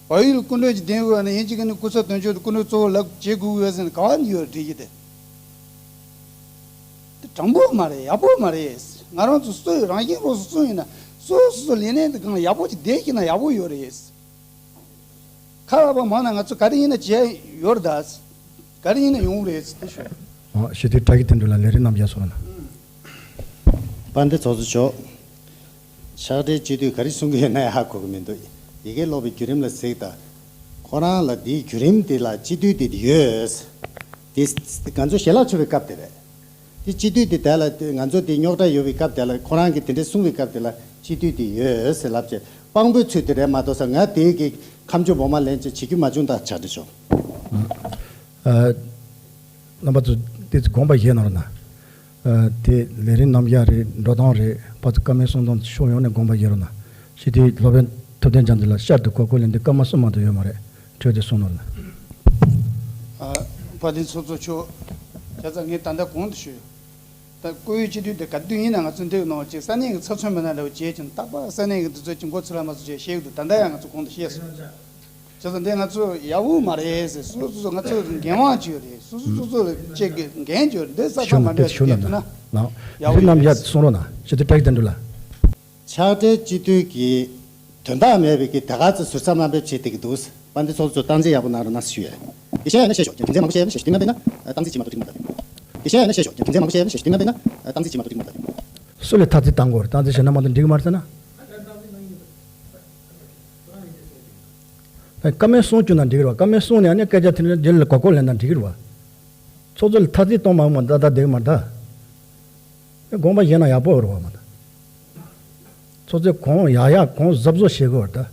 བལ་ཡུལ་སྐུ་མགྲོན་གྱི་བདེན་དབུས་ནི་ཡིན་གཅིག་གི་ནི་སྐུ་ཚབ་དོན་གཅོད་དུ་སྐུ་མགྲོན་གཙོ་བོ་ལབ་བྱེད་དགོས་ཡོད་ཟེར་ནས་ག་བ་ནས་ཡོད་སྒྲིག་གི་དེ། དེ་དྲང་པོ་མ་རེད། ཡག་པོ་མ་རེད། ང་རང་ཚོ་སུ་ཡི་རང་བཞིན་རོགས་སུ་སུ་ཡིན་ན་སོ་སོ་སོ་ལས་གནས་དེ་གང་ཡག་པོ་ཅིག་བསྡད་ཤེས་ན་ཡག་པོ་ཡོད་རེད། ཁ་ལག་པ་མང་ན་ང་ཚོ་ག་རེ་ཡིན་ན་བྱས་ཡོད་རེད་ད། ག་རེ་ཡིན་ན་ཡོང་རེད་ཟེར་ཏེ་ཞུ། ཨོ་ཞི་དུལ་བཀྲ་ཤིས་དོན་གྲུབ་ལགས། ལས་རིམ་རྣམ་གཞག་སོང་ན། དཔལ་ལྡན་ཚོགས་གཙོ་མཆོག་ཕྱག་སྦྲེལ་སྤྱི་འཐུས་ག་རེ་གསུང་གི་ཡོད་ན་ཡང་ཧ་གོ་གི་མི་འདུག་ཡི་གེ་ཀློག་པའི་བརྒྱུད་རིམ་ལ་གཟིགས་དང་། ཁོ་རང་ལ་འདིའི་བརྒྱུད་རིམ་དེ་ལ་སྤྱི་འཐུས་དེ་ཡོད། དེ་ང་ཚོ་ཞལ་ལག་མཆོད་པའི་སྐབས་དེ་རེད། དེ་སྤྱི་འཐུས་དེ་དེ་ལ་དེ་ང་ཚོ་དེ་རྙོག་དྲ་ཡོད་པའི་སྐབས་དེ་ལ་ཁོ་རང་གིས་དེ་འདྲ་གསུང་བའི་སྐབས་དེ་ལ་སྤྱི་འཐུས་དེ་ཡོད་ཟེར་ལབ་བྱས་དཔང་པོའི་ཚུལ་དེ་རེད་མ་གཏོགས་ས་ང་དེའི་གི་ཁ་མཆུ་འབོ་མ་ལེན་ཅེས་བྱེད་རྒྱུ་མ་བྱུང་ད་ཕྱག་སྦྲེལ་ཤོག་རྣམ་པ་ཚོ་དེ་ཚོ་དགོངས་པ་བཞེས་གནང་རོགས་གནང་། དེ་ལས་རིམ་རྣམ་གཞག་རེད། འགྲོ་སྟངས་རེད། ཕར་ཚུར་བཀའ་མོལ་གསུང་སྟངས་ཕྱོགས་ཡོངས་ནས་དགོངས་པ་བཞེས་རོགས་གནང་། སྤྱི་འཐུས་སློབ་དཔོན་ཐུབ་བསྟན་རྒྱ་མཚོ་ལགས་ཤར་དུ་གོ་སྐབས་ལེན་དུས་སྐར་མ་གསུམ་མ་གཏོགས་ཡོད་མ་རེད། གྲོས་དེ་གསུང་གནང་རོགས་གནང་། ཨ། དཔལ་ལྡན་ཚོགས་གཙོ་མཆོག་བྱས་ཙང་ངས་ད་ལྟ་གོང་དུ་ཞུས་ཡོད། ད་བཀུར་འོས་སྤྱི་འཐུས་དེ་ག་དུས་ཡིན་ན་ང་ཚོ་འདིའི་ནང་ཅིག་ས་གནས་ཀྱི་ཚབ་མཚོན་མི་སྣ་འདྲ་བོ་བྱེད་ཅིང་རྟག་པར་ས་གནས་ཀྱི་འདི་ཚོ་ཅིག་མགོ་ཚོས་ལ་མ་ཚོས་བྱས་བཤད་ཀྱི་འདུག་ད་ལྟ་ཡང་ང་ཚོ་གོང་དུ་བཤད་སོང་། བྱས་ཙང་འདི་ང་ཚོ་ཡག་པོ་མ་རེད་ཟེར། སོ་སོ་སོ་ང་ཚོ་འགན་དབང་ཅིག་ཡོད་རེད། སོ་སོ་སོ་སོ་ལ་ཅིག་གི་འགན་ཅིག་ཡོད་རེད། འདི་ས་ཞུ་ཐག་མ་ན་འདྲ་ཞུ་ཞིག་ན་བྱས་ན་ན་ཡག་པོ་ཡོད་རེད། རྣམ་གཞག་གསུང་རོགས་གནང་། སྤྱི་འཐུས་བཀྲ་ཤིས་དོན་གྲུབ་ལགས། ཕྱག་སྦྲེལ་སྤྱི་འཐུས་ཀྱི་དོན་དག་མེད་པའི་གི་ད་ག་ཚོད་ཟུར་ཟ་དམའ་འབེབས་བྱེད་བསྡད་ཀྱི་འདུག་དཔལ་ལྡན་ཚོགས་གཙོ་སྟངས་འཛིན་ཡག་པོ་གནང་རོགས་གནང་ཞུ་ཡ། ཡིན་ཤ་ཡ་ན་བཤད་ཤོག་རྒྱུ་མཚན་མང་པོ་བཤད་ཡ་ན་བཤད་ཤོག་དེ་མ་འབད་ན་སྟངས་འཛིན་བྱེད་མ་ཐུབ་ཀྱི་མ་རེད། བཤད་ཡ་ན་བཤད་ཤོག་དོན་ཚན་མང་པོ་བཤད་ཡ་ན་བཤད་ཤོག་དེ་མ་བཤད་ན་ཏང་རྩིས་བྱེད་མ་ཐུབ་ཀྱི་མ་རེད། སུ་ལ་ཐག་རྩིས་བཏང་དགོས་རེད། ཏང་རྩིས་བྱས་ན་མ་གཏོགས་འགྲིག་གི་མ་རེད་ཟེར་ན། བཀའ་མོལ་གསུང་བཅུག་ན་འགྲིག་གི་རེད་བ། བཀའ་མོལ་གསུང་ནས་ཨ་ནི་སྐད་ཆ་དེ་འདྲ་རྗེས་ལ་གོ་སྐབས་ལེན་ན་འགྲིག་གི་རེད་བ། ཚོགས་གཙོ་ལ་ཐག་རྩིས་གཏོང་མ་འོང་མ་ད་ད་འགྲིག་གི་མ་རེད་ད། དགོངས་པ་བཞེས་ན་ཡག་པོ་རེད་བ་མ་ད། ཚོགས་གཙོས་གང་ཡག་ཡག་གང་གཟབ་གཟབ་བྱེད་དགོས་རེད་ད།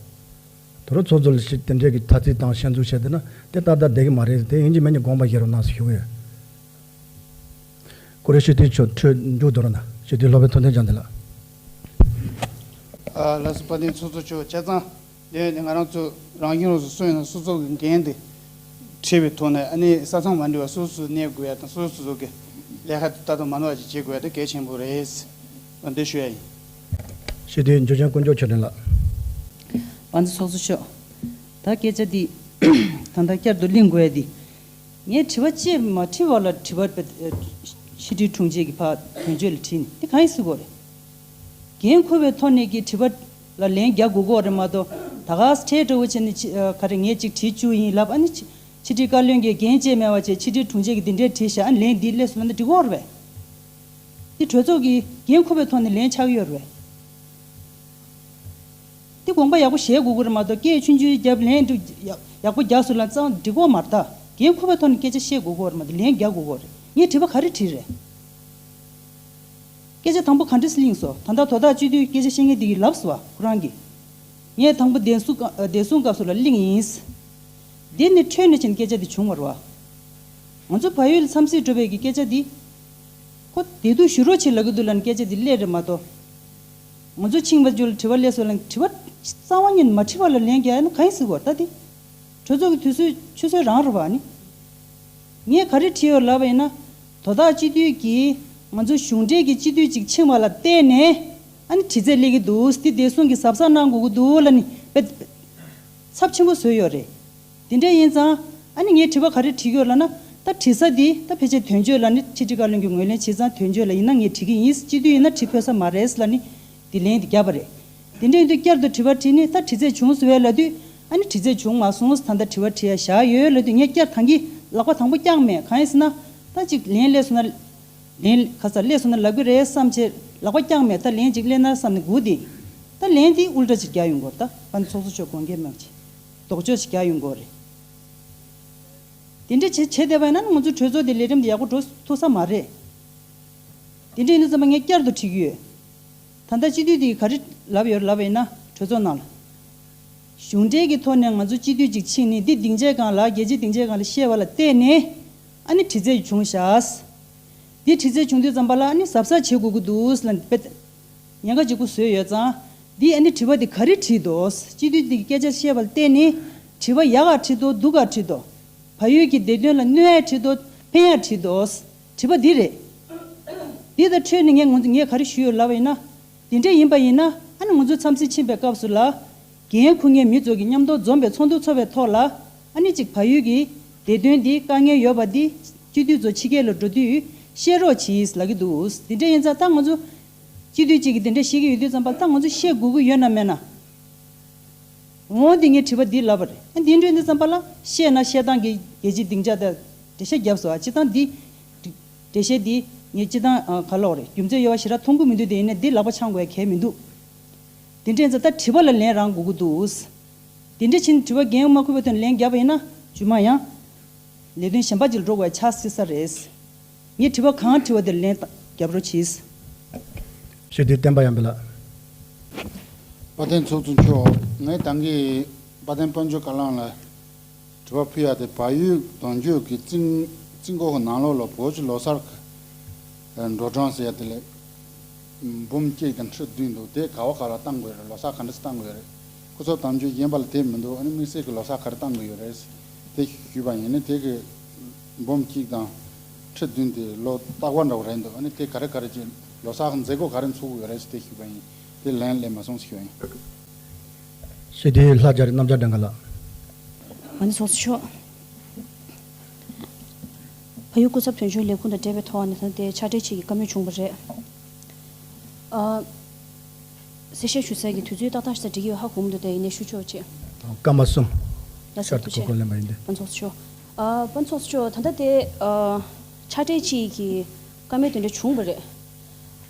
དོ་རུ་ཚོགས་གཙོ་ལ་ཞིག་དེ་འདྲའི་གི་ཐ་ཚིག་དང་ཤན་འཛུགས་བྱས་བསྡད་ན་དེ་ཏག་ཏག་བསྡད་ཀྱི་མ་རེད། དེ་ཡིན་གཅིག་མིན་གཅིག་དགོངས་པ་བཞེས་རོགས་གནང་ཞུ་གི་ཡོད། ཀུ་རེ་ཤེས་ལྡན་མཆོག་ཁྲོད་མཇུག་བསྡུ་རོགས་གནང་། ཤེས་ལྡན་སློབ་དཔོན་ཐུབ་བསྟན་ལྗང་ལྡན་ལགས། ཨ་ལགས་སོ། དཔལ་ལྡན་ཚོགས་གཙོ་མཆོག་ཆ་ཚང་། དེ་ནི་ང་རང་ཚོ་རང་སྐྱོང་ལོགས་སུ་སུ་ཡིན་ན་སོ་སོ་གི་འགན་དེ་འཁྲི་བའི་ཐོག་ནས་ཨ་ནི་ས་མཚམས་མ་འདྲ་བ་སོ་སོ་གནས་དགོས་ཡ་དང་སོ་སོ་སོ་སོ་གི་ལས་ཀ་དེ་ལྟ་ལྟ་མ་ནོར་བ་ཅིག་བྱེད་དགོས་ཡ་དེ་གལ་ཆེན་པོ་རེད། འོ་འདི་ཞུ་ཡ་ཡིན། ཤེས་ལྡན་འཇུ་ཆེན་དཀོན་མཆོག་ཆོས་སྒྲོན་ལགས། དཔལ་ལྡན་ཚོགས་གཙོ་མཆོག་ད་སྐད་ཆ་འདི་ད་ལྟ་བསྐྱར་དུ་གླེང་དགོས་ཡ་འདི། ངས་དྲི་བ་ཅིག་མ་དྲི་བ་ལ་དྲི་བ་ཕྱི་དྲིལ་དྲུང་ཆེ་གི་ཕ་དོན་གཅོད་ལ་དྲིས་ནས་འདི་གང་ཡིན་ཟེར་དགོས་རེད། འགན་འཁུར་བའི་ཐོག་ནས་ཀྱི་དྲི་བ་ལ་ལན་རྒྱག་དགོས་ཀྱི་རེད་མ་གཏོགས་ད་ག་སེ་འདྲ་བོ་བྱས་ནས་ཕྱི་ཨ་ག་རེ་ངས་ཅིག་དྲིས་བཅུག་ཡིན་ལབ། ཨ་ནི་ཕྱི་ཕྱི་དྲིལ་བཀའ་བློན་གྱིས་འགན་བཅས་མེད་པ་བྱས་ཕྱི་དྲིལ་དྲུང་ཆེ་གིས་འདི་འདྲས་དྲིས་བཞག་ཨ་ནི་ལན་འདི་སླེབས་སོང་ན་འདི་འགྲིག་གི་རེད་པས། འདི་གྲོས་ཚོགས་ཀྱི་འགན་འཁུར་བའི་ཐོག་ནས་ལན་ཆགས་ཡོད་རེད་པས། འདི་དགོངས་པ་ཡག་པོ་བཞེས་དགོས་ཀྱི་རེད་མ་གཏོགས་སྐད་ཆུང་ཆུང་རྒྱབ་ལན་འདི་ཡག་ཡག་པོ་རྒྱག་སོང་ལ་ཙང་འགྲིག་གི་མ་རེད་ད། འགན་འཁུར་བའི་ཐོག་ནས་སྐད་ཆ་བཤད་དགོས་ཀྱི་རེད་མ་གཏོགས་ལན་རྒྱག་དགོས་ཀྱི་རེད། ངས་དྲི་བ་ག་རེ་དྲིས་རེད། སྐད་ཆ་དང་པོ་ག་འདྲས་གླེང་སོང་། ད་ལྟ་དོ་བདག་སྤྱི་འཐུས་སྐད་ཆ་བཤད་མཁན་དེ་གིས་ལབ་སོང་བ་ཁོ་རང་གིས། ངས་དང་པོ་བདེ་སྲུང་བདེ་སྲུང་སྐབས་སུ་ལ་གླེང་ཡིན། འདི་ནི་འཕྲོས་ནས་ཕྱིན་སྐད་ཆ་འདི་བྱུང་བ་རེད་བ། ང་ཚོ་བལ་ཡུལ་ལ་འཚམས་གཟིགས་འགྲོ་བའི་གི་སྐད་ཆ་འདི། ཁོ་བདེ་སྡུག་ཞུ་རོགས་བྱེད་ལབ་ཀྱི་འདུག་ལབ་ནས་སྐད་ཆ་འདི་སླེབས་རེད་མ་གཏོགས། ང་ཚོ་ཕྱིན་པ་རྒྱུ་ལ་དྲི་བ་སླེབས་སོང་ལབ་ནས་དྲི་བ་རྩ་བ་ཉིད་ནས་མ་དྲིས་པ་ལ་ལན་རྒྱག་ཡ་ན་གང་ཡིན་ཟེར་གོ་ད་འདི། གྲོས་ཚོགས་ཀྱི་དུས་ཚོད་ཆུད་ཟོས་རང་རེད་བ་ནི། ངས་ག་རེ་བྲིས་ཡོད་ལབ་པ་ཡིན་ན། དོ་བདག་སྤྱི་འཐུས་ཀྱིས་ང་ཚོ་གཞུང་འབྲེལ་གྱི་སྤྱི་འཐུས་ཅིག་ཕྱིན་པ་ལ་བརྟེན་ནས་ཨ་ནི་དྲི་རྩད་སླེབས་ཀྱི་འདུག་འདི་བདེ་སྲུང་གིས་གཟབ་གཟབ་གནང་དགོས་ཀྱི་འདུག་ལབ་ནི་དཔེ་ཚབས་ཆེན་པོ་བཟོས་ཡོད་རེད། དེ་འདྲ་ཡིན་ཙང་ཨ་ནི་ངས་དྲི་བ་ག་རེ་དྲིས་ཡོད་ལབ་ན་ད་དྲི་ས་འདི་ད་ཕལ་ཆེར་དོན་གཅོད་ལ་ནི་ཕྱི་དྲིལ་བཀའ་བློན་གྱིས་ངོས་ལེན་བྱས་ཙང་དོན་གཅོད་ལ་ཡིན་ན་ངས་དྲི་གི་ཡིན། སྤྱི་འཐུས་ཡིན་ན་དྲི་ཕོད་ས་མ་རེད་ལབ་ནི་འདི་ལན་འདི་བརྒྱབ་པ་རེད། དེ་འདྲ་ཡིན་དུས་བསྐྱར་དུ་དྲི་བ་དྲིས་ནས་ད་དྲི་རྩད་བྱུང་སོང་བས་ལབ་དུས་ཨ་ནི་དྲི་རྩད་བྱུང་མ་སོང་། ད་ལྟ་དྲི་བ་དྲི་ཡ་བཞག་ཡོད་ལབ་དུས་ངས་བསྐྱར་ད་གིན་ལག་པ་དང་པོ་བརྐྱངས་མེད། གང་ཡིན་ཟེར་ན་ད་ཅིག་ལན་སླེབས་སོང་ན་ལན་ཁ་ཚ་སླེབས་སོང་ན་ལབ་གི་རེད་བསམ་བྱས་ལག་པ་བརྐྱངས་མེད། ད་ལན་ཅིག་སླེབས་ན་བསམ་ནས་སྒུག་དེ་ད་ལན་དེ་ཨུལ་ཊ་ཅིག་རྒྱག་ཡོང་གི་རེད། ད་ཕན་ཚོགས་གཙོ་མཆོག་དགོངས་འགལ་མེད་པ་ཅིག་ལྡོག་ཕྱོགས་ཅིག་རྒྱག་ཡོང་གི་རེད། དེ་འདྲ་བྱེད་བྱེད་བསྡད་པ་ཡིན་ན་ང་ཚོ་གྲོས་ཚོགས་དེ་ལས་རིམ་དེ་ཡག་པོ་འགྲོ་ཐུབ་ས་མ་རེད། དེ་འདྲ་ཡིན་དུས་ཙམ་པ་ངས་བསྐྱར་དུ་དྲི་གི་ཡོད། ད་ལྟ་སྤྱི་འཐུས་དེ་ག་རེ་ལབ་ཡོད་ལབ་པ་ཡིན་ན་གྲོས་ཚོགས་ནང་ལ། གཞུང་འབྲེལ་གྱི་ཐོག་ནས་ང་ཚོ་སྤྱི་འཐུས་ཅིག་ཕྱིན་ནས་འདི་སྡིངས་ཆའི་སྒང་ལ་རྒྱལ་སྤྱིའི་སྡིངས་ཆའི་སྒང་ལ་བཤད་པ་ལ་བརྟེན་ནས་ཨ་ནི་དྲི་རྩད་བྱུང་བཞག་འདི་དྲི་རྩད་བྱུང་དུས་ཙམ་པ་ལ་ཨ་ནི་གཟབ་གཟབ་བྱེད་དགོས་ཀྱི་འདུག་ལབ་དཔེ་ཉེན་ཁ་ལྗིད་པོ་བཟོས་ཡོད་ཙང་འདི་ཨ་ནི་དྲི་བ་འདི་ག་རེ་དྲིས་འདུག་སྤྱི་འཐུས་འདི་གི་སྐད་ཆ་བཤད་པ་ལ་བརྟེན་ནས་དྲི་བ་ཡག་ག་དྲིས་འདུག་སྡུག་ག་དྲིས་འདུག་བལ་ཡུལ་གྱི་བདེ་དོན་ལ་གནོད་ཡ་དྲིས་འདུག་ཕན་ཡ་དྲིས་འདུག་དྲི་བ་འདི་རེད། འདི་དང་འཕྲོས་ནས་ངས་ངོ་ངས་ག་རེ་ཞུས་ཡོད་ལབ་པ་ཡིན་ན། འདི་འདྲ་ཡིན་པ་ཡིན་ན་ཨ་ནི་ང་ཚོ་འཚམས་གཟིགས་ཕྱིན་པའི་སྐབས་སུ་ལ། འགན་འཁུར་མཁན་མི་ཚོ་གིས་མཉམ་དུ་འཛོམས་པའི་ཚོགས་འདུ་འཚོགས་པའི་ཐོག་ལ་ཨ་ནི་གཅིག་བལ་ཡུལ་གྱི་བདེ་དོན་འདི་དཀའ་ངལ་ཡོད་པ་འདི་སྤྱི་འཐུས་ཚོ་ཕྱི་རྒྱལ་ལ་འགྲོ་དུས་བཤད་རོགས་གྱིས་ལབ་ཀྱི་འདུག་འདི་འདྲ་ཡིན་ཙང་ད་ང་ཚོ་སྤྱི་འཐུས་གཅིག་གིས་འདི་འདྲ་བཤད་ཀྱི་ཡོད་དུས་ཙམ་པ་ད་ང་ཚོ་བཤད་དགོས་ཀྱི་ཡོད་ན་མེད་ན། འོ་འདི་ངས་དྲི་བ་འདི་ལབ་པ་རེད། ཨ་འདི་འདྲ་ཡིན་དུས་ཙམ་པ་ལ་བཤད་ན་བཤད་སྟངས་ཀྱི་རྒྱལ་སྤྱིའི་སྡིངས་ཆ་དང་འགྲེལ་བཤད་བརྒྱབ་སོང་། ཨ་སྤྱི་བཏང་འདི་འགྲེལ་བཤད་འདི་ངས་སྤྱི་བཏང་ཨ་ག་ལབ་རེད། རྒྱུ་མཚན་ཡོད་པ་ཞེ་དྲག་མཐོང་གི་མི་འདུག་དེ་ཡིན་ནའི་འདི་ལག་པ་འཆང་དགོས་གལ་མི་འདུག་དེ་འདྲ་ཡིན་ཙང་ད་དྲི་བ་ལ་ལན་རང་དགོས་ཀྱི་འདུག་དེ་འདྲ་ཕྱིན་དྲི་བ་འགན་མ་འཁུར་བའི་ཐོག་ནས་ལན་བརྒྱབ་པ་ཡིན་ན་རྗེས་མ་ཡང་ལས་དོན་གཞན་པ་ཅིག་ལ་འགྲོ་དགོས་ཆགས་སྲིད་ས་རེད། ངས་དྲི་བ་གང་དྲི་བ་དེར་ལན་རྒྱབ་རོགས་གྱིས། ཞུ་དུས་བསྟན་པ་ཡར་འཕེལ་ལགས། དཔལ་ལྡན་ཚོགས་གཙོ་མཆོག་ངས་ད་གིན་དཔལ་ལྡན་དཔལ་འབྱོར་བཀའ་བློན་ལ་དྲི་བ་ཕུལ་ཡ་དེ། བལ་ཡུལ་དོན་གཅོད་ཀྱི་རྩིས་རྩིས་འགོ་གི་ནང་ལོགས་ལ་བོད་ཀྱི་ལོ་གསར་གྱི་འགྲོ་གྲོན་ཟེར་ཡ་དེ་ལས་འབུམ་གཅིག་དང་ཁྲི་བདུན་འདུག་དེ་ག་བ་ག་ལ་གཏང་དགོས་རེད། ལོ་གསར་ག་འདྲ་གཏང་དགོས་རེད། སྐུ་ཚབ་དམ་ཆོས་གཞན་པ་ལ་དེ་མི་འདུག་ཨ་ནི་དམིགས་བསལ་གྱི་ལོ་གསར་ག་རེ་གཏང་དགོས་ཡོད་རེད་དེ་ཞུས་པ་ཡིན་ན། དེ་གི་འབུམ་གཅིག་དང་ཁྲི་བདུན་དེ་ལོ་རྟག་པར་འདྲ་བོ་རེད་འདུག་ཨ་ནི་དེ་ག་རེ་ག་རེ་ཅིག་ལོ་གསར་གྱི་མཛད་སྒོ་ག་རེ་འཚོགས་ཀྱི་ཡོད་རེད་དེ་ཞུས་པ་ཡིན། དེ་ལན་སླེབས་མ་སོང་ཞུས་པ་ཡིན། ཞུ་དུས་ལྷག་བཅར་རྣམ་བཅར་སྒྲོལ་དཀར་ལགས། ཨ་ནི་ཚོགས་གཙོ་མཆོག་བལ་ཡུལ་སྐུ་ཚབ་དོན་གཅོད་ལས་ཁུངས་དང་འབྲེལ་བའི་ཐོག་ནས་ད་དེ་ཕྱག་སྦྲེལ་ཅིག་གི་བཀའ་མོལ་བྱུང་བ་རེད། ཨ། གསལ་བཤད་ཞུ་སའི་གི་དུས་ཚོད་ཏག་ཏག་ཞིག་འགྲིག་གི་ཡོད་ཧ་གོ་མི་འདུག་དེ་ཡིན་ནའི་ཞུ་ཆོག་ཅེས། སྐར་མ་གསུམ། ལགས་སོ། ཤར་དུ་ཐུགས་རྗེ་ཆེ། གོ་སྐོན་ལེན་པ་ཡིན་ཏེ། དཔལ་ཚོགས་གཙོ་མཆོག་ཨ། དཔལ་ཚོགས་གཙོ་མཆོག་ད་ལྟ་དེ་ཨ། ཆ་འདྲ་གཅིག་གི་བཀའ་མོལ་དེ་འདྲ་བྱུང་བ་རེད།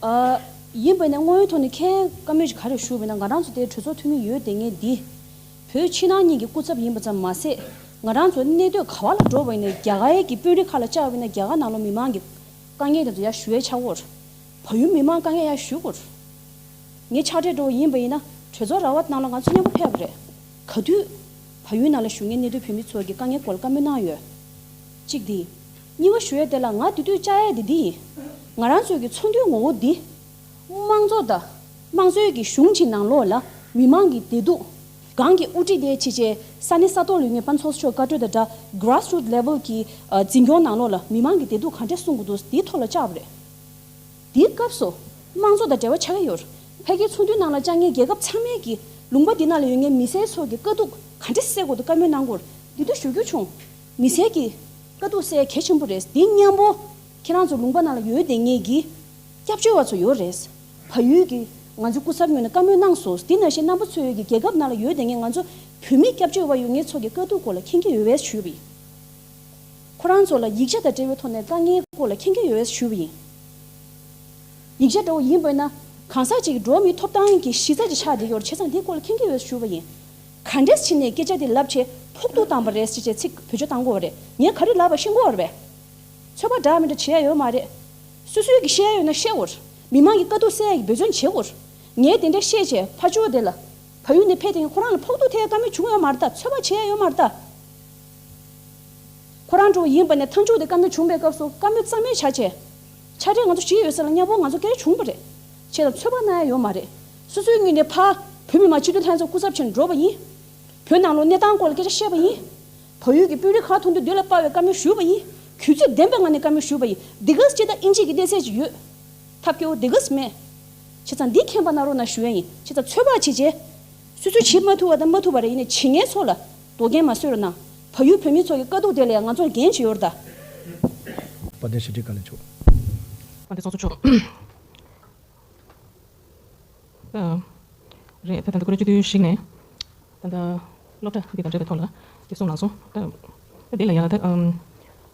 ཨ། ཡིན་པ་ནས་དངོས་ཡོད་ཐོག་ནས་ཁྱེད་བཀའ་མོལ་ཅིག་ག་རེ་ཞུ་བ་ཡིན་ན། ང་རང་ཚོ་དེ་གྲོས་ཚོགས་འཐུས་མི་ཡོད་བསྡད་མཁན་འདི། བོད་ཕྱི་ནང་གཉིས་ཀྱི་སྐུ་ཚབ་ཡིན་པ་ཙམ་མ་ཟད། ང་རང་ཚོ་གནས་སྡོད་ག་བ་ལ་འགྲོ་བ་ཡིན་ནའི་རྒྱ་གར་གྱི་དཔོན་རིགས་ཁག་ལ་བཅར་བ་ཡིན་ན་རྒྱ་གར་ནང་ལོགས་མི་མང་གི་དཀའ་ངལ་དེ་ཚོ་ཡར་ཞུ་ཡས་ཆགས་ཀྱི་ཡོད་རེད། བལ་ཡུལ་མི་མང་དཀའ་ངལ་ཡར་ཞུ་དགོས་རེད། ངས་ཕྱག་སྦྲེལ་འགྲོ་བ་ཡིན་པ་ཡིན་ན་གྲོས་ཚོགས་ར་བ་ནང་ལ་ང་ཚོ་མཉམ་པོ་ཕེབས་པ་རེད། ག་དུས་བལ་ཡུལ་ནང་ལ་བཞུགས་མཁན་གནས་སྡོད་བོད་མི་ཚོ་གི་དཀའ་ངལ་སྐོར་ལ་བཀའ་མོལ་གནང་ཡོད། གཅིག་དེ། གཉིས་པ་ཞུ་ཡས་དེ་ལ་ང་དེ་དུས་བཅར་ཡས་དེ་འདི་ཡིན། ང་རང་ཚོའི་གི་ཚོགས་འདུའི་ངོ་བོ་འདི། དམངས་གཙོ་དང་། དམངས་གཙོའི་གི་གཞུང་གཅིག་ནང་ལོགས་ལ་མི་མང་གི་བདེ་སྡུག་གང་གི་དབུ་ཁྲིད་དེ་བྱས་བྱས་ས་གནས་ས་ཐོག་ལ་ཡོད་མཁན་དཔལ་མཚོ་མཆོག་བཀའ་འཁྲོལ་དང་སྦྲགས་grassroot level གི་འཛིན་སྐྱོང་ནང་ལོགས་ལ་མི་མང་གི་བདེ་སྡུག་ག་འདྲས་སྲུང་དགོས་འདུག་འདིའི་ཐོག་ལ་བཅར་བ་རེད། དེའི་སྐབས་སུ་དམངས་གཙོ་དང་འབྲེལ་བ་ཆགས་ཀྱི་ཡོད་རེད། ཕ་གིའི་ཚོགས་འདུའི་ནང་ལ་བཅར་མཁན་རྒྱལ་ཁབ་ཚང་མས་ཀྱི་ལུང་པ་འདི་ནང་ལ་ཡོད་མཁན་མི་སེར་ཚོ་གི་དཀའ་སྡུག་ག་འདྲ་སེལ་དགོས་འདུག་བཀའ་མོལ་གནང་དགོས་རེད། འདི་དུས་ཞུ་རྒྱུ་བྱུང་། མི་སེར་གྱི་དཀའ་སྡུག་སེལ་གལ་ཆེན་པོ་རེད། འདི་མཉམ་པོ་ཁྱེད་རང་ཚོ་ལུང་པ་ནང་ལ་ཡོད་བསྡད་མཁན་གྱི་སྐྱབས་བཅོལ་བ་ཚོ་ཡོད་རེད། བལ་ཡུལ་གྱི་ང་ཚོའི་སྐུ་ཚབ་ངོས་ནས་བཀའ་མོལ་གནང་སོང་། འདི་ནང་བཞིན་རྣམ་པ་ཚོའི་གི་རྒྱལ་ཁབ་ནང་ལ་ཡོད་བསྡད་མཁན་ང་ཚོ་བོད་མི་སྐྱབས་བཅོལ་བ་ཡོད་མཁན་ཚོ་གི་དཀའ་སྡུག་སྐོར་ལ་མཁྱེན་གྱི་ཡོད་པས་ཞུས་པ་ཡིན། ཁོ་རང་ཚོ་ལ་ཡིག་ཆ་དང་འབྲེལ་བའི་ཐོག་ནས་དཀའ་ངལ་སྐོར་ལ་མཁྱེན་གྱི་ཡོད་པས་ཞུས་པ་ཡིན། ཡིག་ཆ་འདྲ་བོ་ཡིན་པ་ཡིན་ན་གང་ཟག་ཅིག་གི་འགྲོ་བ་མིའི་ཐོབ་ཐང་གི་གཞི་རྩ་ཅིག་ཆགས་བསྡད་ཡོད་རེད། བྱས་ཙང་འདིའི་སྐོར་ལ་མཁྱེན་གྱི་ཡོད་པས་ཞུས་པ་ཡིན། ག་འདྲས་བྱས་ནས་སྐད་ཆ་དེ་ལབ་བྱས་ཕོག་ཐུག་བཏང་བ་རེད་ཟེར་བྱས་ཚིག་བེད་སྤྱོད་བཏང་དགོས་པ་རེད། ངས་ག་རེ་ལབ་པ་ཤེས་དགོས་པ་རེད་པས། ཚོད་དཔག་འདྲ་མི་འདྲ་བྱེད་ཡ་ཡོད་མ་རེད། སོ་སོའི་གི་བཤད་ཡ་ཡོད་ན་བཤད་དགོས་རེད། མི་མང་གི་དཀའ་སྡུག་སེལ་ཡ་གི་འབད་བརྩོན་བྱེད་དགོས་རེད། ངས་དེ་འདྲ་བཤད་བྱས་ཕར་ཕྱོགས་དེ་ལ་བལ་ཡུལ་ནས་ཕེབས་དེ་ཁོ་རང་ལ་ཕོག་ཐུག་ཐེབས་ཡ་དཀའ་མོས་བྱུང་ཡོད་མ་རེད། ད་ཚོད་དཔག་བྱེད་ཡ་ཡོད་མ་རེད་ད། ཁོ་རང་འགྲོ་ཡིན་པ་ནས་མཐའ་མཇུག་དེ་བཀའ་མོལ་བྱུང་བའི་སྐབས་སུ་བཀའ་མོལ་རྩ་མེད་བྱ་བྱས། ཆ་འཕྲིན་ང་ཚོ་ཞིག་ཡོད་ས་ལ་མཉམ་པོ་ང་ཚོ་སྐད་ཆ་བྱུང་བ་རེད། བྱས་ཙང་ཚོད་དཔག་གནང་ཡ་ཡོད་མ་རེད། སོ་སོའི་ངོས་ནས་ཕར་བོད་མི་མང་སྤྱི་འཐུས་ལྷན་ཚོགས་སྐུ་ཚབ་བྱས་ནས་འགྲོ་བ་ཡིན། བོད་ནང་ལོགས་གནས་སྟངས་སྐོར་ལ་སྐད་ཆ་བཤད་པ་ཡིན། བལ་ཡུལ་གྱི་དཔོན་རིགས་ཁག་ཐུག་དུས་མདུན་ལ་དཔའ་བའི་བཀའ་མོལ་ཞུས་པ་ཡིན། གུས་བརྩི་ལྡན་པའི་ངང་ནས་བཀའ་མོལ་ཞུས་པ་ཡིན། འདི་ག་སྤྱི་ཟླ་དབྱིན་ཇི་གི་གནས་ཚད་ཅིག་ཡོད། ཐབས་སྐྱོ་བོ་འདི་ག་མེད། བྱས་ཙང་འདི་མཁྱེན་པ་གནང་རོགས་གནང་ཞུ་ཡ་ཡིན། བྱས་ཙང་ཚོད་དཔག་བྱེད་བྱས། སོ་སོས་བྱེད་མ་ཐུབ་པ་དང་མ་ཐུབ་པ་རེད། ཡིན་ནའི་བྱེད་མཁན་ཚོ་ལ་དོ་འགན་མ་བཟོད་རོགས་གནང་། བལ་ཡུལ་བོད་མི་ཚོ་གི་དཀའ་སྡུག་དེ་ལ་ཡང་ང་ཚོར་འགན་ཅིག་ཡོད་རེད་ད། དཔལ་ལྡན་ཞི་བདེ་བཀའ་བློན་མཆོག་དཔལ་ལྡན་ཚོགས་གཙོ་མཆོག་ཨ། རེད། ད་ད་ལྟ་སྐུ་མགྲོན་སྤྱི་འཐུས་ཤིག་ནས་ད་ལྟ་སློབ་གྲྭ་འདི་དང་འབྲེལ་བའི་ཐོག་ལ་དེ་གསུངས་གནང་སོང་། ད་ད་དེ་ལ་ཡང་ད་ཨམ།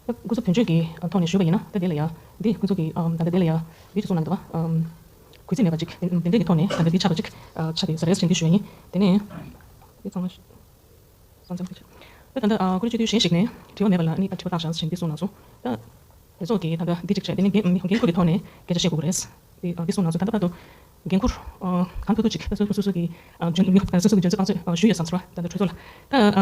ད་སྐུ་ཚབ་དོན་གཅོད་ཀྱི་ཐོག་ནས་ཞུས་པ་ཡིན་ན། ད་དེ་ལ་ཡང་འདི་ཁོང་ཚོ་གི་ཨམ། ད་ལྟ་དེ་ལ་ཡང་འདི་ཅིག་གསུངས་གནང་འདུག་བ། ཨམ། གུས་བརྩི་མེད་པ་ཅིག་དེ་འདྲ་གི་ཐོག་ནས་ད་ལྟ་འདི་ཆགས་པ་ཅིག་ཆགས་བསྡད་ཡོད་ས་རེད་ཟེར་འདི་ཞུ་ཡ་ཡིན། དེ་ནས་འདི་ཚང་མ་སོང་ཙང་ད་ད་ལྟ་སྐུ་མགྲོན་སྤྱི་འཐུས་གཞན་ཞིག་ནས་དྲི་བ་མེད་པ་ལ་ནི་ད་དྲི་བ་བཏང་བཞག་ཟེར་འདི་གསུངས་གནང་སོང་། ད། དེ་ཚོ་གིས་ད་ལྟ་འདི་གཅིག་བྱས། དེ་ནས་འགན་འགན་འཁུར་གྱི་ཐོག་ནས་སྐད་ཆ་བཤད་དགོས་ཀྱི་རེད། དེ་འདི་གསུངས་གནང་སོང་། ད་ལྟ་བར་དུ་འགན་འཁུར་གང་ཐུབ་ཐུབ་ཅིག་ད་སོ་སོ་སོ་སོ་གི་འཇོན་སོ་སོ་གི་འཇོན་ཚོད་དཔག་ཚོད་ཞུས་ཡོད་བསམ་ཚོར་བ། ད་ལྟ་གྲོས་ཚོགས་ལ་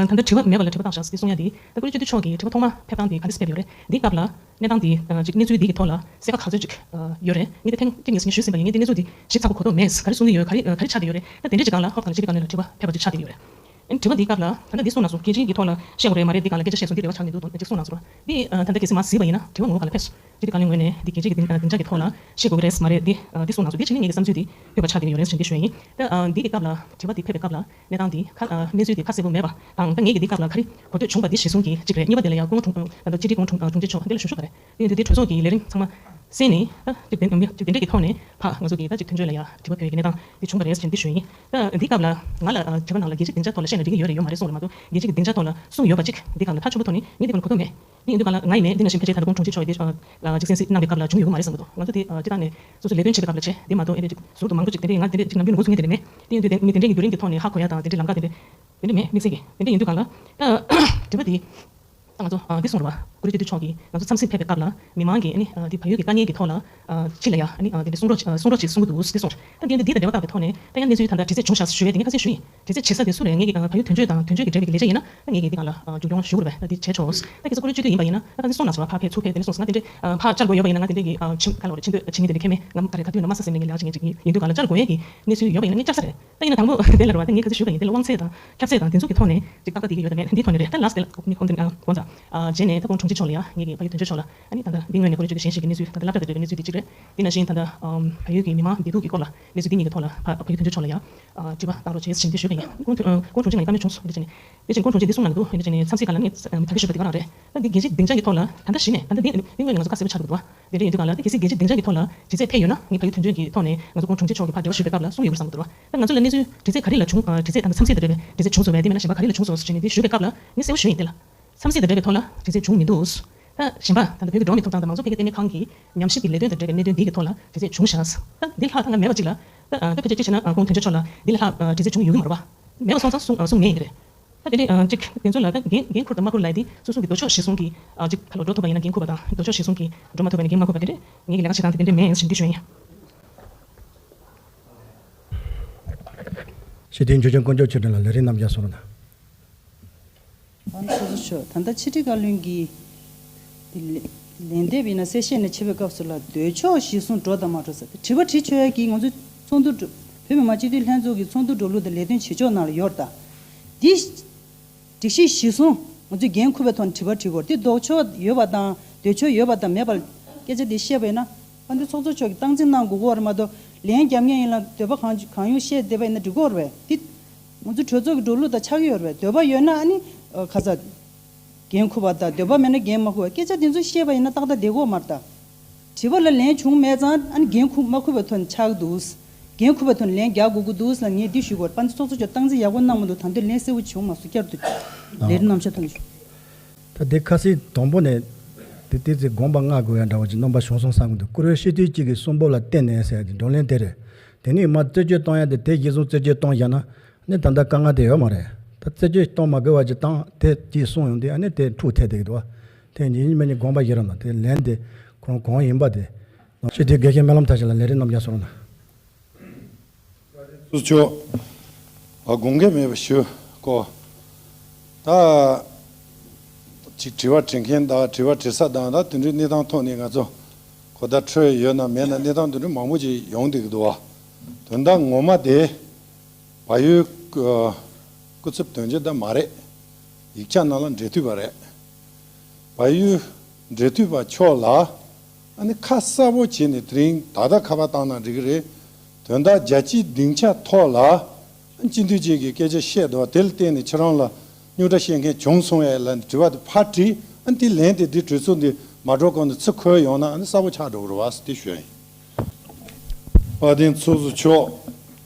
ད་ད་དྲི་བ་མེད་པ་ལ་དྲི་བ་བཏང་བཞག་འདི་གསུང་ཡ་འདི། ད་སྐུ་མགྲོན་སྤྱི་འཐུས་མཆོག་གིས་དྲི་བ་ཐོག་མ་ཕེབས་སྟངས་འདི་ག་འདྲ་ཕེབས་ཡོད་རེད། འདི་སྐབས་ལ་གནས་སྟངས་འདི་ཅིག་གནས་ཚུལ་འདི་གི་ཐོག་ལ་གསལ་ཁ་ག་ཚོད་ཅིག་ཡོད་རེད། ངས་འདི་ཐེངས་གཅིག་གཉིས་ཞུས་ཟིན་པ་ཡིན། ངས་འདི་གནས་ཚུལ་འདི་ཞིབ་ཚགས་པོ་གོ་ཐོག་མེད། ག་རེ་གསུང་གི་ཡོད། ག་རེ་ག་རེ་ཆགས་བསྡད་ཡོད་རེད། ད་དེ་འདྲ་ཅིག་སྒང་ལ་ཧོབ་དང་སྤྱི་འཐུས་བཀའ་བློན་ལ་དྲི་བ་ཕེབས་པ་ཅིག་ཆགས་བསྡད་ཡོད་རེད། དྲི་བ་འདིའི་སྐབས་ལ་ད་ལྟ་འདི་གསུངས་གནང་སོང་། རྒྱལ་སྤྱིའི་གི་ཐོག་ལ་བཤད་དགོས་རེད་མ་རེད། འདི་སྒང་ལ་སྐད་ཆ་བཤད་སོང་། འདི་རེ་བ་ཆགས་ཀྱི་འདུག་དོན་ཅིག་གསུངས་གནང་སོང་། འདི་ད་ལྟ་གལ་སྲིད་མར་གཟིགས་པ་ཡིན་ན་དྲི་བ་ངོ་བོ་ག་ལ་ཕེབས་སོང་། སྤྱི་འཐུས་བཀའ་བློན་ངོས་ནས་འདི་རྒྱལ་སྤྱིའི་གི་སྡིངས་སྡིངས་ཆ་གི་ཐོག་ལ་བཤད་དགོས་རེད་མ་རེད། འདི་འདི་གསུངས་གནང་སོང་། འདི་བྱས་ནས་ངེད་ཀྱི་བསམ་ཚུལ་འདི་ཕུལ་བ་ཆགས་བསྡད་ཡོད་རེད་ཟེར་འདི་ཞུ་ཡ་ཡིན། ད་འདི་གི་སྐབས་ལ་དྲི་བ་འདི་ཕེབས་པའི་སྐབས་ལ་གནས་སྟངས་འདི་ཁ་གནས་ཚུལ་འདི་ཁ་གསལ་པོ་མེད་པ་དང་། ད་ངེད་ཀྱིས་འདི་སྐབས་ལ་ག་རེ་གོ་ཐོས་བྱུང་བ་འདི་ཞིག་གསུང་གི་གཅིག་རེད། གཉིས་པ་དེ་ལ་ཡང་སྐུ་ངོ་དྲུང་ད་ལྟ་སྤྱི་འཐུས་སྐུ་ངོ་དྲུང་དྲུང་ཆེ་མཆོག་འདི་ལ་ཞུ་ཞུ་ག་རེད། དེ་ཡིན་དུས་དེ་གྲོས་ཚོགས་ཀྱི་ལས་རིམ་ཚང་མ་གསན་ནས་ད་དེ་དེ་དེ་འདྲ་གི་ཐོག་ནས་ཕ་ང་ཚོ་གི་ད་ཅིག་དོན་གཅོད་ལ་ཡ་དྲི་བ་ཕུལ་ཡ་གི་གནས་སྟངས་འདི་བྱུང་བ་རེད་ཟེར་འདི་ཞུ་ཡིན། ད་འདི་སྐབས་ལ་ང་ལ་དྲི་བ་ནང་ལ་རྒྱལ་སྤྱིའི་སྡིངས་ཆ་ཐོག་ལ་བཤད་ན་འགྲིག་གི་ཡོད་རེད་ཡོད་མ་རེད་གསུངས་རེད་མ་གཏོགས། རྒྱལ་སྤྱིའི་སྡིངས་ཆ་ཐོག་ལ་གསུངས་ཡོད་པ་ཅིག་འདི་སྒང་ལ་ཐག་ཆོད་པོ་ཐོག་ནས་ངས་འདི་སྒང་ལ་གོ་ཐོས་མེད། དེ་ཡིན་དུས་སྒང་ལ་ང་ཡིན་ནའི་འདི་ནང་བཞིན་ཕལ་ཆེར་ད་ལྟ་སྐུ་ངོ་དྲུང་ཆེ་མཆོག་ཡིན་དེ་ཅིག་གསན་གཟིགས་གནང་བའི་སྐབས་ལ་བྱུང་ཡོད་མ་རེད་བསམ་གི་འདུག་ང་ཚོ་དེ་སྤྱིར་བཏང་ནས་སོ་སོ་ལས་དོན་བྱེད་པའི་སྐབས་ལ་བྱས་དེ་མ་གཏོགས་ཨེ་འདྲ་ཅིག་ཟུར་དུ་མང་པོ་ཅིག་དེ་འདྲའི་ང་དེ་འདྲའི་ནམ་རྒྱུན་ལ་ངོ་ཚ་མཁན་དེ་འདྲ་མེད། དེ་ཡིན་དུས་དེ་མི་དེ་འདྲའི་གི་བརྒྱུད་རིམ་གྱི་ཐོག་ནས་ཧ་གོ་ཡ་དང་དེ་འདྲའི་ལམ་ཁ་དེ་འདྲ་དེ་འདྲ་མེད། དམིགས་བསལ་གྱི་དེ་འདྲ་ཡིན་དུས་སྒང་ལ་ད་དྲི་བ་འདི་ད་ང་ཚོ་འདི་གསུངས་རེད་བ། སྐུ་མགྲོན་སྤྱི་འཐུས་མཆོག་གིས་ང་ཚོ་འཚམས་གཟིགས་ཕེབས་པའི་སྐབས་ལ་མི་མང་གིས་ཨ་ནི་འདི་བལ་ཡུལ་གྱི་དཀའ་ངལ་གྱི་ཐོག་ལ་ཕྱི་ལ་ཡ་ཨ་ནི་འདི་འདྲ་གསུང་རོགས་གསུང་རོགས་ཅིག་གསུང་གི་འདུག་འདི་གསུངས་རེད། ད་འདི་འདི་དང་འབྲེལ་བ་བཏགས་པའི་ཐོག་ནས་ད་ཡང་གནས་ཚུལ་ད་ལྟ་དྲི་རྩད་བྱུང་བཞག་ཞུ་ཡས་དེ་ངས་ཁ་སང་ཞུས་ཡིན། དྲི་རྩད་བྱེད་ས་དེ་སུ་རེད། ངེད་ཀྱི་བལ་ཡུལ་དོན་གཅོད་དང་དོན་གཅོད་ཀྱི་འབྲེལ་བའི་ལས་བྱེད་ཡིན་ན་ད་ངེད་ཀྱིས་འདི་སྒང་ལ་མཇུག་སྐྱོང་ཞུ་དགོས་རེད་པས། ད་འདི་བྱས་ཆོག་ད་ཁ་སང་སྐུ་མགྲོན་སྤྱི་འཐུས་ཡིན་པ་ཡིན་ན་ད་ད་འདི་གསུངས་གནང་སོང་བ། ཕར་ཕེབས་ཚུར་ཕེབས་དེ་འདྲ་གསུངས་སོང་། ང་དེ་འདྲའི་ཕར་བཅར་དགོས་ཡོད་པ་ཡིན་ན་ང་དེ་འདྲའི་གི་ཕྱིན་ཁ་ལ་བ་རེད། ཕྱིན་སྡོད་བྱེད་མཁན་དེ་འདྲ་ཁས་མེད། ང་ག་རེ་ག་དུས་ཡིན་ན་དམའ་ས་ཟེར་མཁན་གྱི་ལས་བྱེད་མཁན་ཅིག་ཡིན་དུས་སྒང་ལ་བཅར་དགོས་ཡས་ཀྱི་གནས་ཚུལ་ཡོད་པ་ཡིན་ན་ངས་བཅར་ས་རེད། ད་ཡིན་ན་དང་པོ་དེ་ལ་རེད་བ། ད་ངས་ག་ཚོད་ཞུས་པ་ཡིན། དེ་ལ་དབང་ཚད་དང་ཁྱབ་ཚད་དང་དེ་ཚོ་གི་ཐོག་ནས་ཅིག་ཏག་ཏག་དེ་གི་ཡོད་དམ་མེད་འདིའི་ཐོག་ནས་རེད། ད་ལཱསི་དེ་ལ་ཁོ་ནི་ཁོང་དེ་ཨ་དགོངས་དག་ཨ་རྗེས་ནས་ད་ཁོང་དྲུང་ཆེ་མཆོག་ལ་ཡ་ངེད་ཀྱི་བལ་ཡུལ་དོན་གཅོད་ཕྱོགས་ལ་ཡ་ཨ་ནི་ད་ལྟ་འདི་སྔོན་ནས་ཁོང་དྲུང་ཆེ་གི་གཞན་ཞིག་གི་གནས་ཚུལ་ད་ལྟ་སློབ་གྲྭ་དེ་འདྲའི་གནས་ཚུལ་དེ་གཅིག་རེད། དེ་ནང་བཞིན་ད་ལྟ་ཨམ་བལ་ཡུལ་གྱི་མི་མང་བདེ་སྡུག་གི་སྐོར་ལ་གནས་ཚུལ་འདི་གཉིས་ཀྱི་ཐོག་ལ་ཕ་བལ་ཡུལ་དོན་གཅོད་ཕྱོགས་ལ་ཡ་ཨ་དྲི་བ་བཏང་རོགས་བྱེད་ཟེར་འདི་ཞུས་པ་ཡིན། ཁོང་ཁོང་དྲུང་ཆེ་ནས་བཀའ་མོལ་བྱུང་སོང་། འདི་བྱས་ནས་དེ་བཞིན་ཁོང་དྲུང་ཆེ་གིས་གནང་གི་འདུག་འདི་བྱས་ནས་འཚམས་གཟིགས་སྒང་ལ་ངས་ཨམ་ད་གིན་ཞུས་པ་དེ་ག་རང་རེད། ད་འདི་རྒྱལ་སྤྱིའི་སྡིངས་ཆ་གི་ཐོག་ལ་ད་ལྟ་གཞི་ནས་ད་ལྟ་འདི་འདི་སྔོན་ནས་ང་ཚོ་ཁ་གསལ་པོ་ཆགས་འདུག་བ། དེ་འདྲ་ཡིན་དུས་སྒང་ལ་ད་གལ་སྲིད་རྒྱལ་སྤྱིའི་སྡིངས་ཆ་གི་ཐོག་ལ་དྲི་རྩད་ཐེབས་ཡོད་ན་ངས་བལ་ཡུལ་དོན་གཅོད་ཀྱི་ཐོག་ནས་ང་ཚོ་ཁོང་དྲུང་ཆེ་མཆོག་གིས་ཕར་འབྲེལ་བ་ཞུས་པའི་སྐབས་ལ་གསུང་ཡོང་གི་རེད་བསམ་གྱི་འདུག་བ། ད་ང་ཚོ་ལ་གནས་ཚུལ་དྲི་རྩད་ག་རེ་ལ་བྱུང་ཨ་དྲི་རྩད་ད་ལྟ་འཚམས་གཟིགས་དང་འབྲེལ་བའི་དྲི་རྩད་བྱུང་སོང་བས་དེ་མིན་ན་གཞན་པ་ག་རེ་ལ་བྱུང་སོང་ཟེར་བྱས་ནས་དེ་ཞུས་པའི་སྐབས་ལ་ངས་གསལ་པོ་ཞུས་ཡིན། དེ་ལ་འཚམས་གཟིགས་དང་འབྲེལ་བའི་ཐོག་ལ་དྲི་རྩད་བྱུང་མི་འདུག་ད་གཞན་པ་ད་ལྟ་བོད་ཀྱི་འགྲོ་བ་མིའི་ཐོབ་ཐང་དང་མང་གཙོ་འཕེལ་རྒྱས་ལྟེ་གནས་ཁང་གི་ཉམས་ཞིབ་ཀྱི་ལས་དོན་དང་འབྲེལ་བའི་གནད་དོན་འདི་གི་ཐོག་ལ་དྲི་རྩད་བྱུང་ཤག་ད་འདི་ལྷག་ད་ང་མེད་པ་ཅིག་ལ། ད་ད་ཕལ་ཆེར་བྱས་ན་ཁོང་དོན་གཅོད་མཆོག་ལ་འདི་ལ་ལྷག་དྲི་རྩད་བྱུང་ཡོད་ཀྱི་མ་རེད་པ། མེད་པ་སོང་ཙང་གསུང་གསུང་ངེས་ཡིན་གྱི་རེད། ད་དེ་འདྲའི་ཅིག་དེ་ཚོ་ལ་ད་འགན་འགན་འཁུར་དང་མ་འཁུར་ལབ་དེ་སོ་སོ་གི་འདོད་ཕྱོགས་གཞིར་བཟུང་གིས་ཅིག་ཁ་ལོ་འགྲོ་ཐུབ་པ་ཡིན་ན་འགན་འཁུར་བ་དང་འདོད་ཕྱོགས་གཞིར་བཟུང་གིས་འགྲོ་མ་ཐུབ་པ་ཡིན་ན་འགན་མ་འཁུར་བ་དེ་འདྲ་ངེད་ཀྱི་ལས་ཀ་བྱེད་སྟངས་དེ་དེ་འདྲ་མེད་ཟེར་འདི་ཞུ་ཡིན། ཞི་བདེའི་འབྱོར་ལྡན་དཀོན་མཆོག་ཆོས་སྒྲོན་ལགས་ལས་རིམ་རྣམ་གཞག་གསུང་རོགས་གནང་། ཨ་ནི་སོ་སོ་ཆོས་ད་ལྟ་ཕྱི་དྲིལ་བཀའ་བློན་གྱིས་དེ་ལན་འདེབས་ཡིན་ན་གསལ་བཤད་ནས་ཕྱེ་བའི་སྐབས་སུ་ལ་འདོད་ཕྱོགས་གཞིར་བཟུང་འགྲོ་དང་མ་འགྲོ་ཟེར་ཏེ་དྲི་བ་དྲི་ཆོག་ཡ་གི་ང་ཚོ་ཚོགས་འདུ་བོད་མི་མང་སྤྱི་འཐུས་ལྷན་ཚོགས་ཀྱི་ཚོགས་འདུ་འགྲོ་ལུགས་དང་ལས་དོན་བྱེད་ཕྱོགས་ནང་ལ་ཡོད་ད། འདི་སྒྲིག་གཞི་གཞིར་བཟུང་ང་ཚོས་འགན་འཁུར་བའི་ཐོག་ནས་དྲི་བ་དྲི་དགོས་རེད། འདི་ལྡོག་ཕྱོགས་ཡོད་པ་དང་འདོད་ཕྱོགས་ཡོད་པ་དང་མེད་པར་སྐད་ཆ་འདི་བཤད་པ་ཡིན་ན་དཔལ་ལྡན་ཚོགས་གཙོ་མཆོག་གིས་སྟངས་འཛིན་གནང་དགོས་ཀྱི་ཡོད་རེད་མ་གཏོགས་ལན་རྒྱབ་མཁན་ཡིན་ལ་འདོད་པ་གང་གང་ཡོང་བཤད་བསྡད་པ་ཡིན་ན་འགྲིག་གི་ཡོད་རེད་པས། འདི་ང་ཚོ་གྲོས་ཚོགས་ཀྱི་འགྲོ་ལུགས་དང་ཆགས་ཀྱི་ཡོད་རེད་པས། འདོད་པ་ཡོད་ན་ཨ་ནི་ཁ་ཚ་འགན་འཁུར་བ་དང་འདོད་པ་མེད་ན་འགན་མ་འཁུར་བ་སྐད་ཆ་འདི་ཚོ་བཤད་པ་ཡིན་ན་ཏག་ཏག་བསྡད་ཀྱི་ཡོད་མ་རེད་ད། དྲི་བ་ལ་ལན་བྱུང་མེད་ཙང་ཨ་ནི་འགན་འཁུར་མ་འཁུར་བའི་ཐོག་ནས་ཆགས་ཀྱི་འདུག་འགན་འཁུར་བའི་ཐོག་ནས་ལན་རྒྱག་དགོས་ཀྱི་འདུག་ལ་ངས་འདི་ཞུ་དགོས་རེད། དཔལ་ལྡན་ཚོགས་གཙོ་མཆོག་སྟངས་འཛིན་ཡག་པོ་གནང་མི་འདུག་ད་འདི་ལན་གསལ་བོ་བྱུང་མ་སོང་བསྐྱར་དུ་ལས་རིམ་རྣམ་གཞག་ཐོན་ཞུ། ད་འདི་ཁ་སང་དང་པོ་ནས་དེ་དེ་ཚེ་དགོངས་པ་མངའ་དགོས་ཡ་འདྲ་བོ་ཅིག་རྣམ་པ་བྱུང་སོང་བསམ་གྱི་འདུག་བཀུར་འོས་སྤྱི་འཐུས་གཅིག་གིས་གསུང་འབོད་ལ་བརྟེན་ནས་ཟེར་ཡ་དེ་བགྲོ་གླེང་དེ་རེད། དེ་ནས་མར་རྩད་གཅོད་གཏོང་ཡ་དེ་དེ་གཞིར་བཟུང་རྩད་གཅོད་གཏོང་བཞག་ན་ནི་ད་ལྟ་དཀའ་ངལ་དེ་ཡོད་མ་རེད། ད་རྩད་གཅོད་གཏོང་མ་དགོས་པ་ཅིག་བཏང་དེ་ཅིག་གསུངས་ཡོང་དུས་ཨ་ནི་དེ་འཁྲུག་ཐེབས་བསྡད་ཀྱི་འདུག་བ། དེ་ཡིན་མིན་ནི་དགོངས་པ་བཞེས་རོགས་གནང་། དེ་ལན་དེ་ཁོང་གང་ཡིན་པ་དེ། སྤྱི་འཐུས་དགེ་བཤེས་སྨོན་ལམ་མཐར་ཕྱིན་ལགས་ལས་རིམ་རྣམ་གཞག་གསུང་རོགས་གནང་། སུ་ཆོག་ཨ་དགོངས་འགལ་མེད་པ་ཞུ་གོ། ད་ཅིག་དྲི་བ་དྲི་མཁན་དང་དྲི་བ་དྲི་ས་དང་ད་དེ་འདྲའི་གནས་སྟངས་ཐོག་ནས་ང་ཚོ་གོ་བརྡ་འཕྲོད་ཡོད་ན་མེད་ན་གནས་སྟངས་དེ་འདྲ་མང་པོ་ཅིག་ཡོང་བསྡད་ཀྱི་འདུག་བ། དོན་དག་ངོ་མ་དེ་བལ་ཡུལ་སྐུ་ཚབ་དོན་གཅོད་ད་མ་རེད། ཡིག་ཆ་ནང་ལ་འབྲེལ་མཐུད་པ་རེད། བལ་ཡུལ་འབྲེལ་མཐུད་པ་མཆོག་ལ་ཨ་ནི་ཁ་གསལ་པོ་བྱས་ནས་དེ་རིང་ད་ལྟ་ཁ་པར་བཏང་ན་འགྲིག་གི་རེད། དོན་དག་རྒྱལ་སྤྱིའི་སྡིངས་ཆ་ཐོག་ལ་སྤྱི་འཐུས་གཅིག་གིས་སྐད་ཆ་བཤད་འདུག་དེ་ལ་བརྟེན་ནས་ཁྱེད་རང་ལ་རྙོག་དྲ་བཤད་མཁན་བྱུང་སོང་ཡ་ལ་དྲི་བ་དེ་ཕར་དྲིས། ཨ་ནི་དེ་ལན་དེ་འདི་གྲོས་ཚོགས་འདི་མ་འགྲོ་གོང་དུ་ཚུར་འཁོད་ཡོང་ན་ཨ་ནི་གསལ་པོ་ཆགས་འགྲོ་གི་རེད་བ་ཟེར་དེ་ཞུ་ཡ་ཡིན། དཔལ་ལྡན་ཚོགས་གཙོ་མཆོག་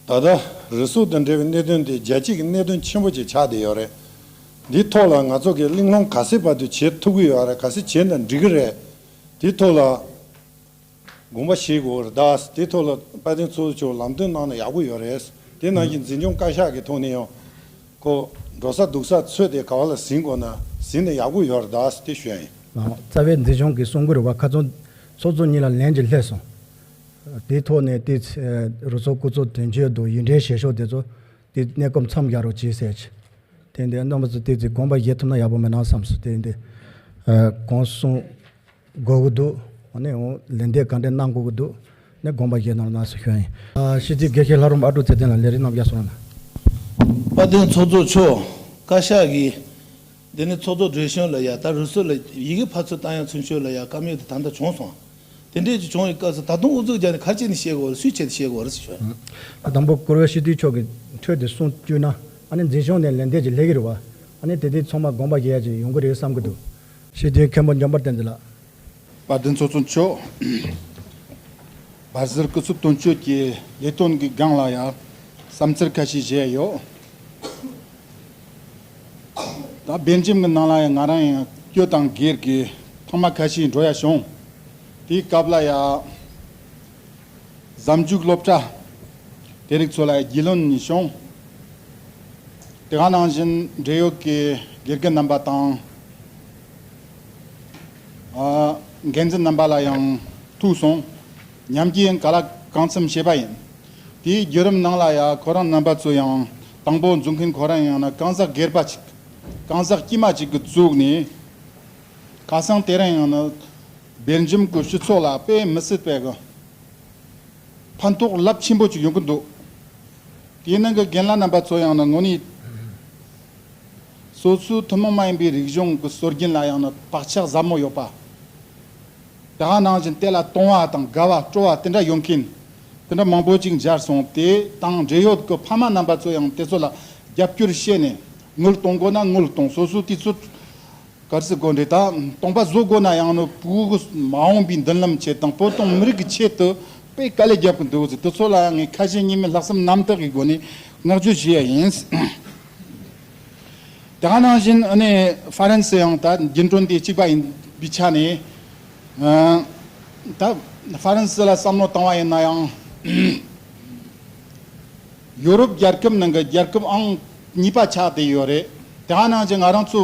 ད་ལྟ་རུལ་སུངས་དང་འབྲེལ་བའི་གནད་དོན་དེ་རྒྱལ་སྤྱི་གི་གནད་དོན་ཆེན་པོ་ཅིག་ཆགས་བསྡད་ཡོད་རེད། འདིའི་ཐོག་ལ་ང་ཚོ་གིས་གླེང་སློང་ག་ཚད་བར་དུ་བྱེད་ཐུབ་ཀྱི་ཡོད་རེད། ག་ཚད་བྱེད་ན་འགྲིག་གི་རེད། དེའི་ཐོག་ལ་དགོངས་པ་བཞེས་དགོས་རེད་ད། དེའི་ཐོག་ལ་དཔལ་ལྡན་ཚོགས་གཙོ་མཆོག་ལམ་སྟོན་གནང་ན་ཡག་པོ་ཡོད་རེད། དེ་ནང་བཞིན་འཛིན་སྐྱོང་བཀའ་ཤག་གི་ཐོག་ནས་ཡང་ཁོ་འགྲོ་ས་འདུག་ས་ཚོད་དེ་ག་བ་ལ་ཟིན་དགོས་ན་ཟིན་ན་ཡག་པོ་ཡོད་རེད་ད་དེ་ཞུ་ཡ་ཡིན། ལགས། རྩ་བའི་འཛིན་སྐྱོང་གིས་གསུང་གི་རེད་བ། ཁ་སང་ཚོགས་གཙོ་གཉིས་ལ་ལན་ཅིག་སླེབས་སོང་། དེའི་ཐོག་ནས་དེ་ཚེ་རུ་ཚོགས་སྐུ་ཚབ་དོན་གཅོད་དང་ཡིག་འབྲེལ་བྱེད་ཕྱོགས་དེ་ཚོ་དེ་གནས་སྐབས་མཚམས་བཞག་རོགས་གྱིས་ཟེར་གྱི། དེ་འདི་རྣམ་པ་ཚོ་དེ་ཚེ་དགོངས་པ་བཞེས་ཐུབ་ན་ཡག་པོ་མེད་ན་བསམ་སོང་། དེ་འདི་གང་གསུང་དགོས་ཀྱི་འདུག་ཨ་ནི་འོ་ལན་འདེབས་ག་འདྲ་གནང་དགོས་ཀྱི་འདུག་ནས་དགོངས་པ་བཞེས་གནང་རོགས་གནང་ཟེར་ཞུ་ཡ་ཡིན། ཨ་སྤྱི་འཐུས་དགེ་བཤེས་ལྷ་རམས་ཨ་ཀྲུག་ཚེ་བརྟན་ལགས་ལས་རིམ་རྣམ་གཞག་གསུང་རོགས་གནང་། དཔལ་ལྡན་ཚོགས་གཙོ་མཆོག་བཀའ་ཤག་གིས་འདི་ནི་ཚོགས་གཙོ་སྒྲོལ་གཞུང་ལ་ཡ་ད་རུ་སུ་ལ་ཡི་གེ་ཕར་ཚུར་བཏང་ཡ་ཚུན་ཆོད་ལ་ཡ་བཀའ་མོལ་དེ་ད་ལྟ་བྱུང་སོང་། དེ་འདྲས་ཀྱི་བྱུང་བའི་སྐབས་སུ་ད་དུང་ཨུ་ཚུགས་རྒྱག་ནས་ག་རེ་བྱས་ནས་བཤད་དགོས་རེད། སུའི་ཆེད་དུ་བཤད་དགོས་རེད་ཟེར་ཞུ་ཡ་ཡིན། ད་དང་པོ་བཀུར་འོས་སྤྱི་འཐུས་མཆོག་གིས་འཕྲོས་དེ་གསུང་བཅུག་ན་ཨ་ནི་འཛིན་སྐྱོང་ནས་ལན་འདེབས་ཅིག་སླེབས་ཀྱི་རེད་བ། ཨ་ནི་དེ་དུས་ཚང་མ་དགོངས་པ་བཞེས་ཡ་ཅིག་ཡོང་གི་རེད་བསམ་གྱི་འདུག་སྤྱི་འཐུས་མཁན་པོ་འཇམ་དཔལ་བསྟན་འཛིན་ལགས། དཔལ་ལྡན་ཚོགས་གཙོ་མཆོག་བར་ཟུར་སྐུ་ཚབ་དོན་གཅོད་ཀྱི་ལས་དོན་གྱི་སྒང་ལ་ཡང་བསམ་ཚུལ་ཁ་ཤས་བཞེས་ཡོད། ད་སྦེལ་ཇམ་གྱི་ནང་ལ་ཡང་ང་རང་ཡང་སྐྱོད་དང་སྒེར་གྱི་ཐེངས་མ་ཁ་ཤས་འགྲོ་ཡ་བྱུང་། དེའི་སྐབས་ལ་ཡང་འཛམ་བཞུགས་སློབ་གྲྭ་དེ་རིགས་ཚོ་ལ་རྒྱུས་ལོན་གནང་བྱུང་། དེ་ག་ནང་བཞིན་འབྲེལ་ཡོད་ཀྱི་དགེ་རྒན་རྣམ་པ་དང་། ཨ། འགན་འཛིན་རྣམ་པ་ལ་ཡང་ཐུག་སོང་། ཉམས་ཀྱིས་ག་ལ་གང་འཚམ་བྱས་པ་ཡིན། དེའི་བརྒྱུད་རིམ་ནང་ལ་ཡང་ཁོ་རང་རྣམ་པ་ཚོ་ཡང་དང་པོ་འཛུལ་མཁན་ཁོ་རང་ཡང་ན་གང་ཟག་སྒེར་པ་ཅིག་གང་ཟག་དཀྱུས་མ་ཅིག་གི་བཙུགས་ནས། ཁ་སང་དེ་རིང་ཡང་ན་སྦེལ་ཇམ་གྱི་སྤྱི་ཚོགས་ལ་དཔེ་མི་སྲིད་པའི་གི་ཕན་ཐོགས་རླབས་ཆེན་པོ་ཅིག་ཡོང་གི་འདུག་དེའི་ནང་གི་རྒན་ལགས་རྣམ་པ་ཚོ་ཡང་ན་དངོས་གནས་སོ་སོའི་ཐུན་མོང་མ་ཡིན་པའི་རིག་གཞུང་གི་སྲོལ་རྒྱུན་ལ་ཡང་ན་བག་ཆགས་ཟབ་མོ་ཡོད་པ། དེ་ག་ནང་བཞིན་དེ་ལ་དུང་བ་དང་དགའ་བ་སྤྲོ་བ་དེ་འདྲ་ཡོང་མཁན་དེ་འདྲ་མང་པོ་ཅིག་མཇལ་སོང་། དེ་དང་འབྲེལ་ཡོད་ཀྱི་ཕ་མ་རྣམ་པ་ཚོ་ཡང་དེ་ཚོ་ལ་རྒྱབ་སྐྱོར་བྱས་ནས་དངུལ་གཏོང་དགོས་ན་དངུལ་གཏོང་། སོ་སོའི་དུས་ཚོད་ག་རེ་ཟེར་དགོས་རེད། ད་སྟོང་པ་བཟོ་དགོས་ན་ཡང་ནི་བོད་མ་འོངས་པའི་མདུན་ལམ་ཆེད་དང་བོད་དང་མི་རིགས་ཀྱི་ཆེད་དུ་དཔེ་དཀའ་ལས་རྒྱབ་ཀྱི་འདུག་ཟེར། དེ་ཚོ་ལ་ངས་ཁ་ཞེ་གཉིས་མེད་ལྷག་བསམ་རྣམ་དག་གི་སྒོ་ནས་བསྔགས་བརྗོད་ཞུ་ཡ་ཡིན། དེ་ག་ནང་བཞིན་ཨ་ནི་ཧྥ་རན་སི་ཡང་ད་རྒྱུན་གྲོན་དེ་གཅིག་པ་ཡིན། པའི་ཆ་ནས། ཨ། ད་ཧྥ་རན་སི་ལ་བསམ་བློ་བཏང་བ་ཡིན་ན་ཡང་། ཡོ་རོབ་རྒྱལ་ཁབ་ནང་གི་རྒྱལ་ཁབ་ཨང་གཉིས་པ་ཆགས་བསྡད་ཡོད་རེད། དེ་ག་ནང་བཞིན་ང་རང་ཚོ་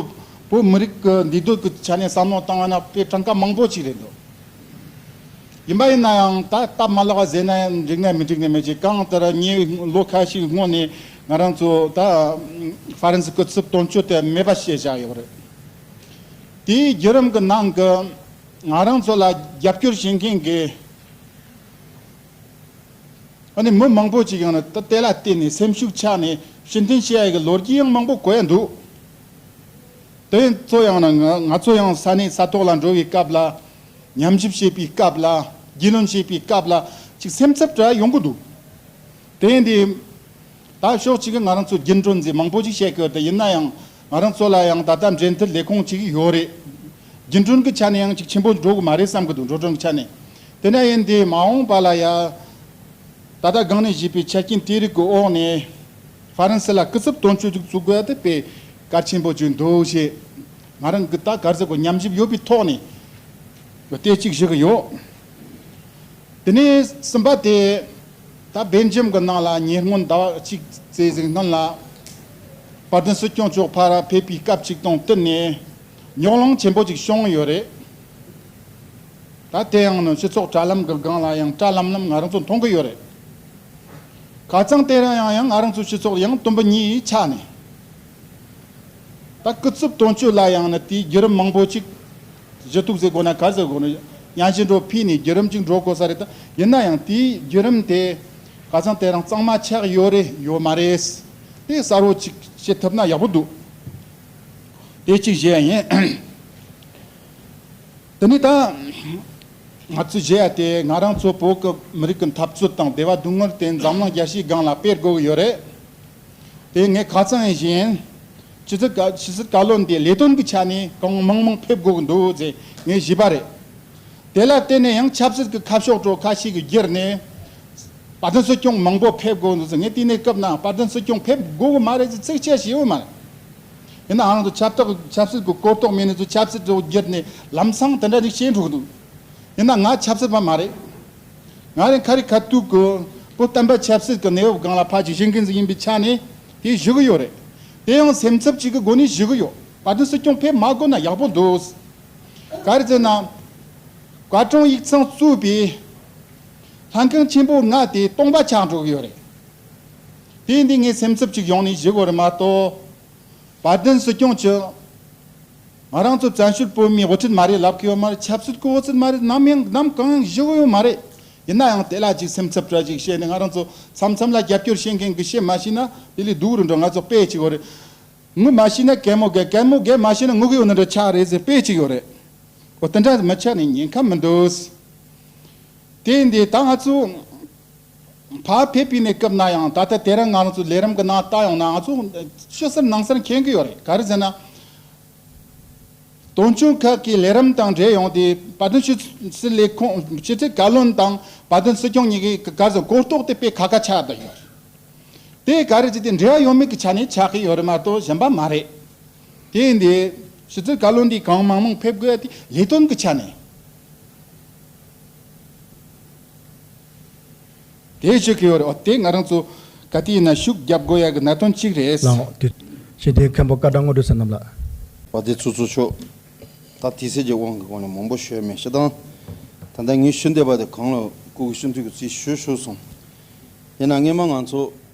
བོད་མི་རིགས་ཀྱི་འདུས་སྡོད་ཀྱི་ཆ་ནས་བསམ་བློ་བཏང་བ་ན་དཔེ་གྲངས་ཀ་མང་པོ་ཅིག་རེད་འདུག་ཡིན་པ་ཡིན་ན་ཡང་ད་སྟབས་མ་ལེགས་པ་ཟེར་ན་ཡང་འགྲིག་ནས་མི་འགྲིག་ནས་མི་འགྲིག་གང་ལྟར་ངས་ལོ་ཁ་ཤས་སྔོན་ནས་ང་རང་ཚོ་ད་ཧྥ་རན་སི་སྐུ་ཚབ་དོན་གཅོད་དེ་མེད་པ་བྱས་བཞག་ཡོད་རེད། དེའི་བརྒྱུད་རིམ་གྱི་ནང་གི་ང་རང་ཚོ་ལ་རྒྱབ་སྐྱོར་བྱེད་མཁན་གྱི་ཨ་ནི་མི་མང་པོ་ཅིག་ཡོང་ནས་ད་དེ་ལ་བརྟེན་ནས་སེམས་ཤུགས་ཆག་ནས་ཕྱིར་འཐེན་བྱེད་ཡ་གི་ལོ་རྒྱུས་ཡང་མང་པོ་གོ་ཡ་འདུག་དེ་ཚོ་ཡང་ན་ང་ང་ཚོ་ཡང་ས་གནས་ས་ཐོག་ལ་འགྲོ་བའི་སྐབས་ལ། ཉམས་ཞིབ་བྱེད་པའི་སྐབས་ལ། རྒྱུས་ལོན་བྱེད་པའི་སྐབས་ལ་ཅིག་སེམས་འཚབ་འདྲ་ཡོང་གི་འདུག་དེ་ཡིན་དུས། ད་ཕྱོགས་གཅིག་གི་ང་རང་ཚོ་རྒྱུན་གྲོན་ཟེར་མང་པོ་ཅིག་བཤད་ཀྱི་ཡོད་དེ་ཡིན་ན་ཡང་ང་རང་ཚོ་ལ་ཡང་ད་ལྟ་འབྲེལ་མཐུད་ལས་ཁུངས་ཅིག་ཡོད་རེད། རྒྱུན་གྲོན་གྱི་ཆ་ནས་ཡང་ཅིག་ཆེན་པོ་འགྲོ་གི་མ་རེད་བསམ་གྱི་འདུག་འགྲོ་གྲོན་གྱི་ཆ་ནས། དེ་འདྲ་ཡིན་དུས་མ་འོངས་པ་ལ་ཡ། ད་ལྟ་སྒང་ནས་བཞེས་པའི་ཆ་རྐྱེན་དེ་རིགས་ཀྱི་འོག་ནས་ཧྥ་རན་སི་ལ་སྐུ་ཚབ་དོན་གཅོད་ཅིག་བཙུགས་དགོས་ཡ་དེ་དཔེ་གལ་ཆེན་པོ་ཅིག་འདུག་ཞེས་ང་རང་གི་ད་ག་རེ་ཟེར་དགོས། ཉམས་ཞིབ་ཡོད་པའི་ཐོག་ནས་བལྟས་གཅིག་ཞུ་གི་ཡོད། དེ་ནས་གསུམ་པ་དེ་ད་སྦེལ་ཇམ་གྱི་ནང་ལ་ཉེ་སྔོན་ཟླ་བ་གཅིག་ཙམ་ཟིག་སྔོན་ལ་དཔལ་ལྡན་སྲིད་སྐྱོང་མཆོག་ཕར་ཕེབས་པའི་སྐབས་ཅིག་དང་བསྟུན་ནས་རྙོག་གླེང་ཆེན་པོ་ཅིག་བྱུང་ཡོད་རེད། ད་དེ་ཡང་ནི་སྤྱི་ཚོགས་དྲ་ལམ་གྱི་སྒང་ལ་ཡང་དྲ་ལམ་ལམ་ང་རང་ཚོ་མཐོང་གི་ཡོད་རེད། ཁ་རྩང་དེ་རིང་ཡང་ཡང་ང་རང་ཚོ་སྤྱི་ཚོགས་ཡང་དུམ་བུ་གཉིས་ཆགས་ནས། ད་སྐུ་ཚབ་དོན་གཅོད་ལ་ཡང་ནི་དེའི་བརྒྱུད་རིམ་མང་པོ་ཅིག་ཞུ་གཏུག་ཟེར་དགོས་ན་ག་ཟེར་དགོས་ན་སྙན་ཞུ་འགྲོ་ཕུལ་ནས་བརྒྱུད་རིམ་ཅིག་འགྲོ་དགོས་ས་རེད། ད་ཡིན་ན་ཡང་དེའི་བརྒྱུད་རིམ་དེ་ཁ་རྩང་དེ་རིང་གཙང་མ་ཆགས་ཡོད་རེད་ཡོད་མ་རེད། དེ་གསལ་བོ་ཅིག་བྱེད་ཐུབ་ན་ཡག་པོ་འདུག་དེ་གཅིག་བཤད་ཡིན། དེ་ནས་ད་ང་ཚོས་བཞེས་ཡ་དེ་ང་རང་ཚོ་བོད་ཀྱི་མི་རིགས་ཀྱི་འཐབ་རྩོད་དང་སྡེ་བ་སྡུག་བསྔལ་དེ་འཛམ་གླིང་རྒྱལ་སྤྱིའི་སྒང་ལ་སྤེལ་དགོས་ཀྱི་ཡོད་རེད། དེ་ངས་ཁ་རྩང་ཡིན་བཞིན། ཕྱི་ཚུལ་བཀའ་ཕྱི་ཚུལ་བཀའ་བློན་དེ་ལས་དོན་གྱི་ཆ་ནས་གང་མང་མང་ཕེབས་དགོས་ཀྱི་འདུག་ཟེར་ངས་ཞུས་པ་རེད། དེ་ལ་བརྟེན་ནས་ཡང་ཆབ་སྲིད་ཀྱི་ཁ་ཕྱོགས་གྲོགས་ཁ་ཤས་ཀྱི་བསྒྱུར་ནས། དཔལ་ལྡན་སྲིད་སྐྱོང་མང་པོ་ཕེབས་དགོས་འདུག་ཟེར། ངས་དེ་ནས་སྐབས་ན་དཔལ་ལྡན་སྲིད་སྐྱོང་ཕེབས་དགོས་ཀྱི་མ་རེད་ཟེར་ཚིག་ཆད་ཞིག་ཡོད་མ་རེད། ཡིན་ནའང་ང་ཚོ་ཆབ་སྲིད་ཆབ་སྲིད་ཀྱི་གོ་རྟོགས་མེད་ནས་ཚོ་ཆབ་སྲིད་དུ་བསྒྱུར་ནས་ལམ་སང་དེ་འདྲ་ཞིག་བྱས་འགྲོ་གི་འདུག་ཡིན་ན་ང་ཆབ་སྲིད་པ་མ་རེད། ང་རང་ཁ་རི་ཁ་ཐུག་གི་བོད་བསྟན་པ་ཆབ་སྲིད་ཀྱི་གནས་བབ་སྒང་ལ་ཕར་ཅིག་བཞེངས་མཁན་ཟིག་ཡིན་པའི་ཆ་ནས་དེ་ཞུ་གི་ཡོད་རེད། དེ་ཡང་སེམས་འཚབ་ཅིག་གི་སྒོ་ནས་ཞུ་གི་ཡོད། དཔལ་ལྡན་སྲིད་སྐྱོང་ཕེབས་མ་དགོས་ན་ཡག་པོ་འདུག་ག་རེ་ཟེར་ན། བཀའ་དྲུང་ཡིག་ཚང་གཙོས་པའི་ལྷན་ཁང་ཆེན་པོ་ལྔ་དེ་སྟོང་པ་ཆགས་འགྲོ་གི་ཡོད་རེད། དེ་འདི་ངས་སེམས་འཚབ་ཅིག་ཡོང་ནས་ཞུ་དགོས་རེད་མ་གཏོགས། དཔལ་ལྡན་སྲིད་སྐྱོང་གིས་ང་རང་ཚོ་བཙན་བྱོལ་བོད་མིའི་དབུ་ཁྲིད་མ་རེད་ལབ་ཀྱི་ཡོད་མ་རེད། ཆབ་སྲིད་ཀྱི་དབུ་ཁྲིད་མ་རེད། ནམ་ཡང་ནམ་གང་ཡང་ཞུ་གི་ཡོད་མ་རེད། ཡིན་ན་ཡང་དེ་ལ་ཅིག་སེམས་འཚབ་འདྲ་ཅིག་བྱས་ནས་ང་རང་ཚོ་མཚམས་མཚམས་ལ་རྒྱབ་སྐྱོར་བྱེད་མཁན་གྱི་བཤད་མ་ཤེས་ན་དེ་ལས་སྡུག་རུ་འགྲོ། ང་ཚོ་དཔེ་ཅིག་ཡོད་རེད། ངུ་མ་ཤེས་ན་གད་མོ་བགད། གད་མོ་བགད་མ་ཤེས་ན་ངུ་གི་ཡོད་ན་འདྲ་ཆགས་རེད་ཟེར་དཔེ་ཅིག་ཡོད་རེད། འོ་དེ་འདྲ་མི་ཆགས་ནས་ཉེན་ཁ་མི་འདུག་དེ་འདི་ད་ང་ཚོ་ཕར་ཕེབས་པའི་གནས་སྐབས་ན་ཡང་ད་ལྟ་དེ་རིང་ང་ཚོ་ལས་རིམ་གྱི་ནང་ལྟ་ཡོང་ན་ང་ཚོ་ཕྱི་གསལ་ནང་གསལ་མཁྱེན་གྱི་ཡོད་རེད། ག་རེ་ཟེར་ན། དོན་གཅོད་ཁག་གི་ལས་རིམ་དང་འབྲེལ་ཡོང་དུས་དཔལ་ལྡན་ཕྱི་སྲིད་ལས་ཁུངས་ཕྱི་སྲིད་བཀའ་བློན་དང་དཔལ་ལྡན་སྲིད་སྐྱོང་གཉིས་ཀྱི་ག་རེ་ཟེར་གོ་རྟོགས་དེ་དཔེ་ཁ་ཁ་ཆགས་བསྡད་ཡོད་རེད། དེ་ག་རེ་ཟེར་དེ་འབྲེལ་བ་ཡོད་མེད་ཀྱི་ཆ་ནས་ཆགས་ཀྱི་ཡོད་རེད་མ་གཏོགས་གཞན་པ་མ་རེད། དེ་ཡིན་དུས་ཕྱི་སྲིད་བཀའ་བློན་འདི་གང་མང་མང་ཕེབས་དགོས་ཡ་དེ་ལས་དོན་གྱི་ཆ་ནས། དེ་ཞུ་གི་ཡོད་རེད། འོ་དེ་ང་རང་ཚོ་ག་དུས་ཡིན་ན་ཤུགས་རྒྱབ་དགོས་ཡ་གི་གནད་དོན་གཅིག་རེད། ལགས་འོང་། དེ་ཤེས་ལྡན་མཁན་པོ་བཀའ་དྲིན་དངོས་གྲུབ་བསོད་ནམས་ལགས། བ་དེ་ཚོ་ཚོ་ཆོག་ད་དུས་ཚོད་ཀྱི་དབང་གི་སྒོ་ནས་མང་པོ་ཞུ་ཡ་མེད། ཤི་དང་། ད་ལྟ་ངས་ཞུ་འདོད་པ་དེ་གང་ལ་སྐུ་གི་ཞུ་འཐུས་ཀྱི་རྩིས་ཞུ་ཞུ་སོང་། ཡིན་ན་སྔས་མ་ང་ཚོ་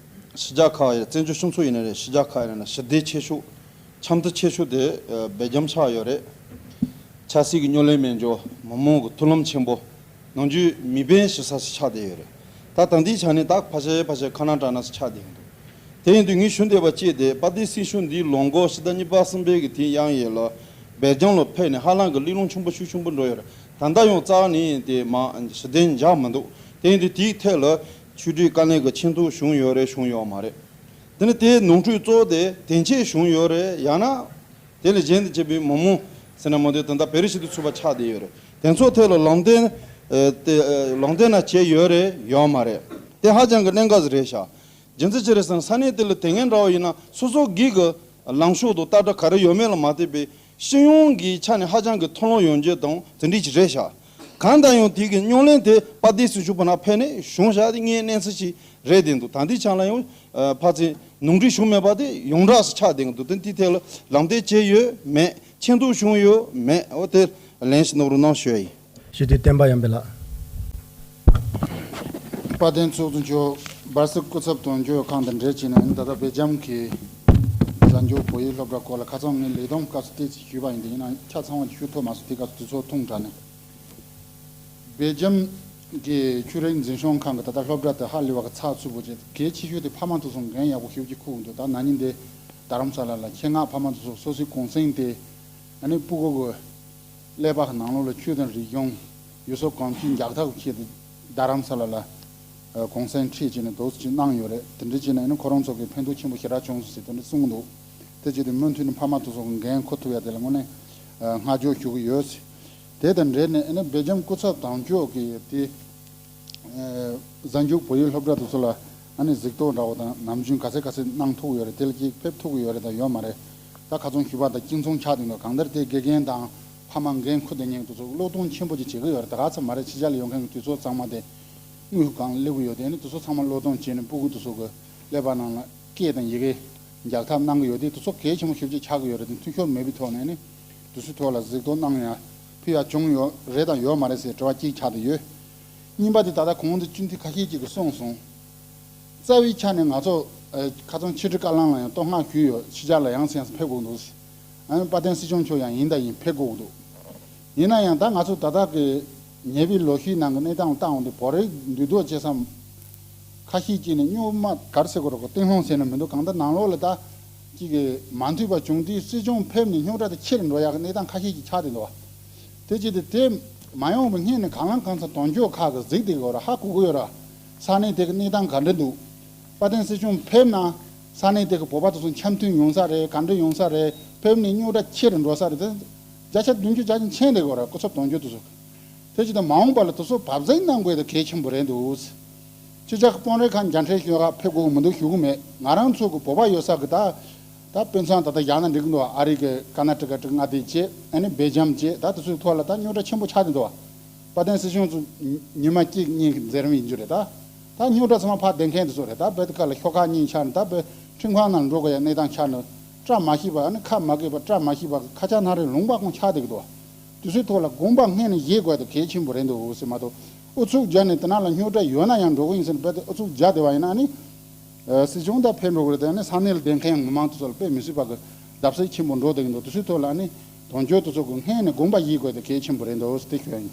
ཕྱི་རྒྱལ་ཁག་ཡིན་ན་བཙན་བྱོལ་སྤྱི་ཚོགས་ཡིན་ན་རེད། ཕྱི་རྒྱལ་ཁག་ཡིན་ན་ཞི་བདེ་ཆེ་ཤོས། འཆམ་མཐུན་ཆེ་ཤོས་དེ་སྦེལ་ཇམ་ཆགས་ཡོད་རེད། ཆབ་སྲིད་ཀྱི་རྙོག་གླེང་མེད་འཇོག་མི་མང་གི་མཐུན་ལམ་ཆེན་པོ། ནམ་རྒྱུན་མི་དཔོན་ཞིག་ས་ཞིག་ཆགས་བསྡད་ཡོད་རེད། ད་ད་ལྟའི་ཆ་ནས་ད་ཕལ་ཆེར་ཕལ་ཆེར་ཁ་ན་ཌ་ན་ཞིག་ཆགས་བསྡད་ཡོད་འདུག་དེ་ཡིན་དུས་ངས་ཞུ་འདོད་པ་གཅིག་དེ་དཔལ་ལྡན་སྲིད་སྐྱོང་འདིའི་ལོ་འགོ་ཕྱི་ཟླ་གཉིས་པ་གསུམ་པའི་གི་དུས་ཡང་ཡིན་ལ་སྦེལ་ཇམ་ལ་ཕེབས་ནས་ཧ་ལམ་གི་གླེང་སློང་ཆེན་པོ་ཤུགས་ཆེན་པོ་འགྲོ་ཡོད་རེད། ད་ལྟ་ཡང་རྩ་བ་ནས་དེ་མ་ཞི་བདེ་འཇགས་མི་འདུག་དེ་ཡིན་དུས་དེའི་ཐད་ལ་ཆོས་སྒྲིག་དཀའ་ལས་ཀྱི་ཆེ་མཐོང་བྱུང་ཡོད་རེད་བྱུང་ཡོད་མ་རེད། དེ་ནི་དེའི་ནོར་འཁྲུལ་གཙོ་བོ་དེ་དེ་འཆད་བྱུང་ཡོད་རེད། ཡང་ན། དེ་ལས་གཞན་དུ་བྱས་པའི་མི་མང་ཟེར་ན་མ་འདོད་དོན་དག་བེ་རི་ཞིག་ཏུ་ཚུད་པ་ཆགས་བསྡད་ཡོད་རེད། དེ་ཚོ་ཐད་ལ་ལམ་སྟོན། ཨ། དེ་ཨ། ལམ་སྟོན་ན་བྱས་ཡོད་རེད་ཡོད་མ་རེད། དེ་ཧ་ཅང་གི་གནད་འགག་ཞིག་རེད་ཤག་རྒྱུ་མཚན་ཅི་རེད་ཟེར་ན་ས་གནས་དེ་ལ་དེ་སྔོན་འདྲ་བོ་ཡིན་ན་སོ་སོ་སྒེར་གྱི་ལངས་ཕྱོགས་དང་ལྟ་གྲུབ་ག་རེ་ཡོད་མེད་ལ་མ་ལྟོས་པའི་ སྤྱི་ཡོངས་ཀྱི་ཆ་ནས་ཧ་ཅང་གི་མཐུན་སློབ་ཡོང་རྒྱུ་དང་དེ་འདྲ་ཞིག་རེད་ཤག་གང་ལྟར་ཡང་དེ་གི་རྙོག་གླེང་དེ་དཔལ་ལྡན་སྲིད་སྐྱོང་པོ་ན་ཕེབས་ནས་བྱུང་བཞག་དེ་ངའི་གནས་ཚུལ་ཞིག་རེད་བསྡད་འདུག་ད་ལྟའི་ཆ་ལ་ཡང་ཕར་ཚུར་ནོར་འཁྲུལ་བྱུང་མེད་པ་དེ་ཡོངས་གྲགས་སུ་ཆགས་བསྡད་འདུག་དེ་དེའི་ཐད་ལ་ལམ་སྟོན་བྱས་ཡོད་མེད། མཁྱེན་རྟོགས་བྱུང་ཡོད་མེད། འོ་དེ་ལན་ཞིག་གནང་རོགས་གནང་ཞུ་ཡ་ཡིན། སྤྱི་འཐུས་བསྟན་པ་ཡར་འཕེལ་ལགས། དཔལ་ལྡན་ཚོགས་གཙོ་མཆོག་འབར་སིལ་སྐུ་ཚབ་དོན་གཅོད་ཁང་དང་འབྲེལ་བྱས་ནས་ད་ལྟ་སྦེལ་ཇམ་གྱི་གཟའ་མཇུག་བོད་ཡིག་སློབ་གྲྭ་སྐོར་ལ་ཁ་སང་ངས་ལས་བསྡོམས་སྐབས་སུ་ཏོག་ཙམ་ཞུས་པ་ཡིན། དེ་ཡིན་ན་ཆ་ཚང་བ་ཞུ་ཐུབ་མ་སོང་། དེ་སྐབས་སུ་དུས་ཚོད་ཐུང་དྲགས་ནས། སྦེལ་ཇམ་གྱི་ཆོས་རིག་འཛིན་སྐྱོང་ཁང་གི་ད་ལྟ་སློབ་གྲྭ་དེ་ཧ་ལས་པ་གི་ཚགས་ཚུད་པོ་བྱས། གལ་ཆེ་ཤོས་དེ་ཕ་མ་དེ་ཚོ་འགན་ཡག་པོ་ཞེ་པོ་ཅིག་འཁུར་གི་འདུག་ད་ན་ནིང་འདི་རྡ་རམ་ས་ལ་ལ་ཆེད་མངགས་ཕ་མ་དེ་ཚོ་སོ་སོའི་གུང་སེང་དེ་ཨ་ནི་སྤུ་གུ་གི་ཀླད་པ་གི་ནང་ལོགས་ལ་ཆོས་དང་རིག་གཞུང་ཡུལ་སྲོལ་གོམས་གཤིས་འཇགས་ཐབས་ཆེད་དུ་རྡ་རམ་ས་ལ་ལ་གུང་སེང་ཁྲིད་བྱས་ནས་འདུག་སེ་གནང་ཡོད་རེད། དེ་འདྲ་བྱས་ནས་ཨ་ནི་ཁོ་རང་ཚོ་གི་ཕན་ཐོགས་ཆེན་པོ་ཞེ་དྲག་བྱུང་སོང་ཟེར་དེ་འདྲ་གསུངས་འདུག་དེ་བྱས་ཏེ་མུ་མཐུད་ནས་ཕ་མ་དེ་ཚོ་གི་འགན་འཁུར་ཐུབ་ཡ་དེ་ལ་དངོས་གནས་སྔ་འགྱུར་ཞུ་གི་ཡོད་ཟེར། དེ་དང་འབྲེལ་ནས་ཨ་ནི་སྦེལ་ཇམ་སྐུ་ཚབ་དོན་གཅོད་ཀྱིས་དེ་གཟའ་མཇུག་བོད་ཡིག་སློབ་གྲྭ་དེ་ཚོ་ལ་ཨ་ནི་གཟིགས་རྟོག་འདྲ་བོ་དང་ནམ་རྒྱུན་ག་ཚད་ག་ཚད་གནང་ཐུབ་ཀྱི་ཡོད་རེད། དེ་ལ་ཅིག་ཕེབས་ཐུབ་ཀྱི་ཡོད་རེད་དང་ཡོད་མ་རེད། ད་ཁ་ཚོན་ཞུས་པ་དང་གཅིག་མཚུངས་ཆགས་བསྡད་འདུག་གང་ལྟར་དེ་དགེ་རྒན་དང་ཕ་མ་འགན་འཁུར་བསྡད་མཁན་དེ་ཚོ་བློས་གཏོང་ཆེན་པོ་ཅིག་བྱེད་ཀྱི་ཡོད་རེད། ད་ག་ཚོད་མ་རེད། ཕྱི་རྒྱལ་ལ་ཡོང་མཁན་གྱི་དུས་ཚོད་ཚང་མ་དེ་དངུལ་སྒང་སླེབས་ཀྱི་ཡོད་དེ་ནི་དེ་ཚོ་ཚང་མ་བློས་གཏོང་བྱས་ནས་སྤུ་གུ་དེ་ཚོ་གི་ཀླད་པ་ནང་ལ་སྐད་དང་ཡི་གེ་འཇགས་ཐབས་གནང་གི་ཡོད་དེ་དེ་ཚོ་གལ་ཆེན་པོ་ཞེ་པོ་ཅིག་ཆགས་ཀྱི་ཡོད་རེད། དེ་འཐུས་ཤོར་མེད་པའི་ཐོག་ནས་ནི་དེ་ཚོའི་ཐོག་ལ་གཟིགས་རྟོག་གནང་ཡ་ཕུལ་ཡ་བྱུང་ཡོད་རེད་དང་ཡོད་མ་རེད་ཟེར་དྲི་བ་གཅིག་ཆགས་བསྡད་ཡོད། གཉིས་པ་དེ་ད་ལྟ་གོང་དུ་སྤྱི་འཐུས་ཁ་ཤས་ཅིག་གིས་གསུངས་སོང་། རྩ་བའི་ཆ་ནས་ང་ཚོ་ཨ་ཁ་སང་ཕྱི་དྲིལ་བཀའ་བློན་ལ་ཡང་བསྟོད་བསྔགས་ཞུས་ཡོད། ཕྱི་རྒྱལ་ལ་ཡང་སེ་ཡང་སེ་ཕེབས་དགོས་འདུག་ཨ་ནི་དཔལ་ལྡན་སྲིད་སྐྱོང་མཆོག་ཡང་ཡིན་དང་ཡིན་ཕེབས་དགོས་འདུག་ཡིན་ན་ཡང་ད་ང་ཚོ་ད་ལྟ་གི་ཉེ་བའི་ལོ་ཤས་ནང་གི་གནས་སྟངས་ལ་བལྟས་འོང་དུས་བོད་རིགས་འདུས་སྡོད་བྱེད་ས་ཁ་ཤས་ཀྱིས་ནི་རྙོག་མ་ག་རེ་ཟེར་དགོས་རེད། གཏིང་སློང་ཟེར་ན་མི་འདུག་གང་ལྟར་ནང་ལོགས་ལ་ད་ཅིག་གི་མ་མཐུན་པ་བྱུང་དུས་སྲིད་སྐྱོང་ཕེབས་ནས་རྙོག་དྲ་དེ་ཆེ་རུ་འགྲོ་ཡག་གི་གནས་སྟངས་ཁ་ཤས་ཀྱིས་ཆགས་བསྡད་འདུག་བ། དེ་བྱས་ཏེ་དེ་མ་ཡོང་བའི་སྔོན་ནས་གང་ལ་གང་འཚམ་དོན་གཅོད་ཁག་གིས་གཟིགས་བསྡད་ཀྱི་ཡོད་རེད། ཧ་གོ་གི་ཡོད་རེད། ས་གནས་དེ་གི་གནས་སྟངས་ག་འདྲ་འདུག་དཔལ་ལྡན་སྲིད་སྐྱོང་ཕེབས་ན་ས་གནས་དེ་གི་བོད་པ་དེ་ཚོ་འཆམ་མཐུན་ཡོང་ས་རེད། ག་འདྲ་ཡོང་ས་རེད། ཕེབས་ནས་རྙོག་དྲ་ཆེ་རུ་འགྲོ་ས་རེད། དེ་བརྒྱ་ཆ་བདུན་ཅུ་བརྒྱ་ཆ་མཁྱེན་བསྡད་ཀྱི་ཡོད་རེད། སྐུ་ཚབ་དོན་གཅོད་དེ་ཚོ། དེ་བྱས་ཏེ་མ་འོངས་པ་ལ་དེ་ཚོ་བབ་བཟང་གནང་དགོས་དེ་གལ་ཆེན་པོ་རེད་འདུག་སྤྱི་ཁྱབ་ཀྱི་དཔོན་རིགས་ཁག་མཇལ་འཕྲད་ཞུ་ག་ཕེབས་དགོས་ཀྱི་མི་འདུག་ཞུ་གི་མེད། ང་རང་ཚོ་གི་བོད་པ་ཡོད་ས་གི་ད་ད་དཔེ་མཚོན་ད་ལྟ་བཞག་ན་འགྲིག་གི་འདུག་ཨ་རི་གི་ཀར་ན་ཊ་ཀ་ཀྲི་མངའ་སྡེ་བྱས། ཨ་ནི་སྦེལ་ཇམ་བྱས། ད་དེ་ཚོའི་ཐོག་ལ་ད་རྙོག་དྲ་ཆེན་པོ་ཆགས་བསྡད་འདུག་དཔལ་ལྡན་སྲིད་སྐྱོང་ཚོ་ཉི་མ་གཅིག་གཉིས་ཀྱི་མཛད་རིམ་ཡིན་རྒྱུ་རེད། ད་ད་རྙོག་དྲ་ཚང་མ་ཕར་བསྡད་མཁན་དེ་ཚོ་རེད། ད་བོད་དེ་ཁ་ལ་ཤོག་ཁག་གཉིས་ཆགས་ནས་ད་བོད་ཁྲིམས་ཁང་ནང་འགྲོ་དགོས་ཡ་གནས་སྟངས་ཆགས་ནས་བཀྲ་མ་ཤིས་པ། ཨ་ནི་ཁ་མ་གས་པ་བཀྲ་མ་ཤིས་པ་ཁ་ཆག་སྣ་རལ་ལུང་པ་ཁོང་ཆགས་བསྡད་ཀྱི་འདུག་དེ་ཚོའི་ཐོག་ལ་དགོངས་པ་སྔོན་ནས་བཞེས་དགོས་དེ་གལ་ཆེན་པོ་རེད་འདུག་ཟེར་མ་གཏོགས། ཨུ་ཚུགས་བརྒྱབ་ནས་དེ་ནང་ལ་རྙོག་དྲ་ཡོད་ན་ཡང་འགྲོ་གི་ཡིན་ཟེར་ནས་རྦད་དེ་ཨུ་ཚུགས་བརྒྱབ་བསྡད་པ་ཡིན་ན་ཨ་ནི། ཨ་སྲིད་སྐྱོང་ད་ཕེབས་འགྲོ་གི་རེད་དེ་ཨ་ནི་ས་གནས་ལ་བསྡད་མཁན་ཡང་མི་མང་དེ་ཚོ་ལ་དཔེ་མི་སྲིད་པ་གི་བརྡབ་གསིག་ཆེན་པོ་འགྲོ་བསྡད་ཀྱི་འདུག་དེ་ཚོའི་ཐོག་ལ་ཨ་ནི་དོན་གཅོད་དེ་ཚོ་གི་སྔོན་ནས་དགོངས་པ་བཞེས་དགོས་དེ་གལ་ཆེན་པོ་རེད་འདུག་ཟེར་དེ་ཞུ་ཡ་ཡིན།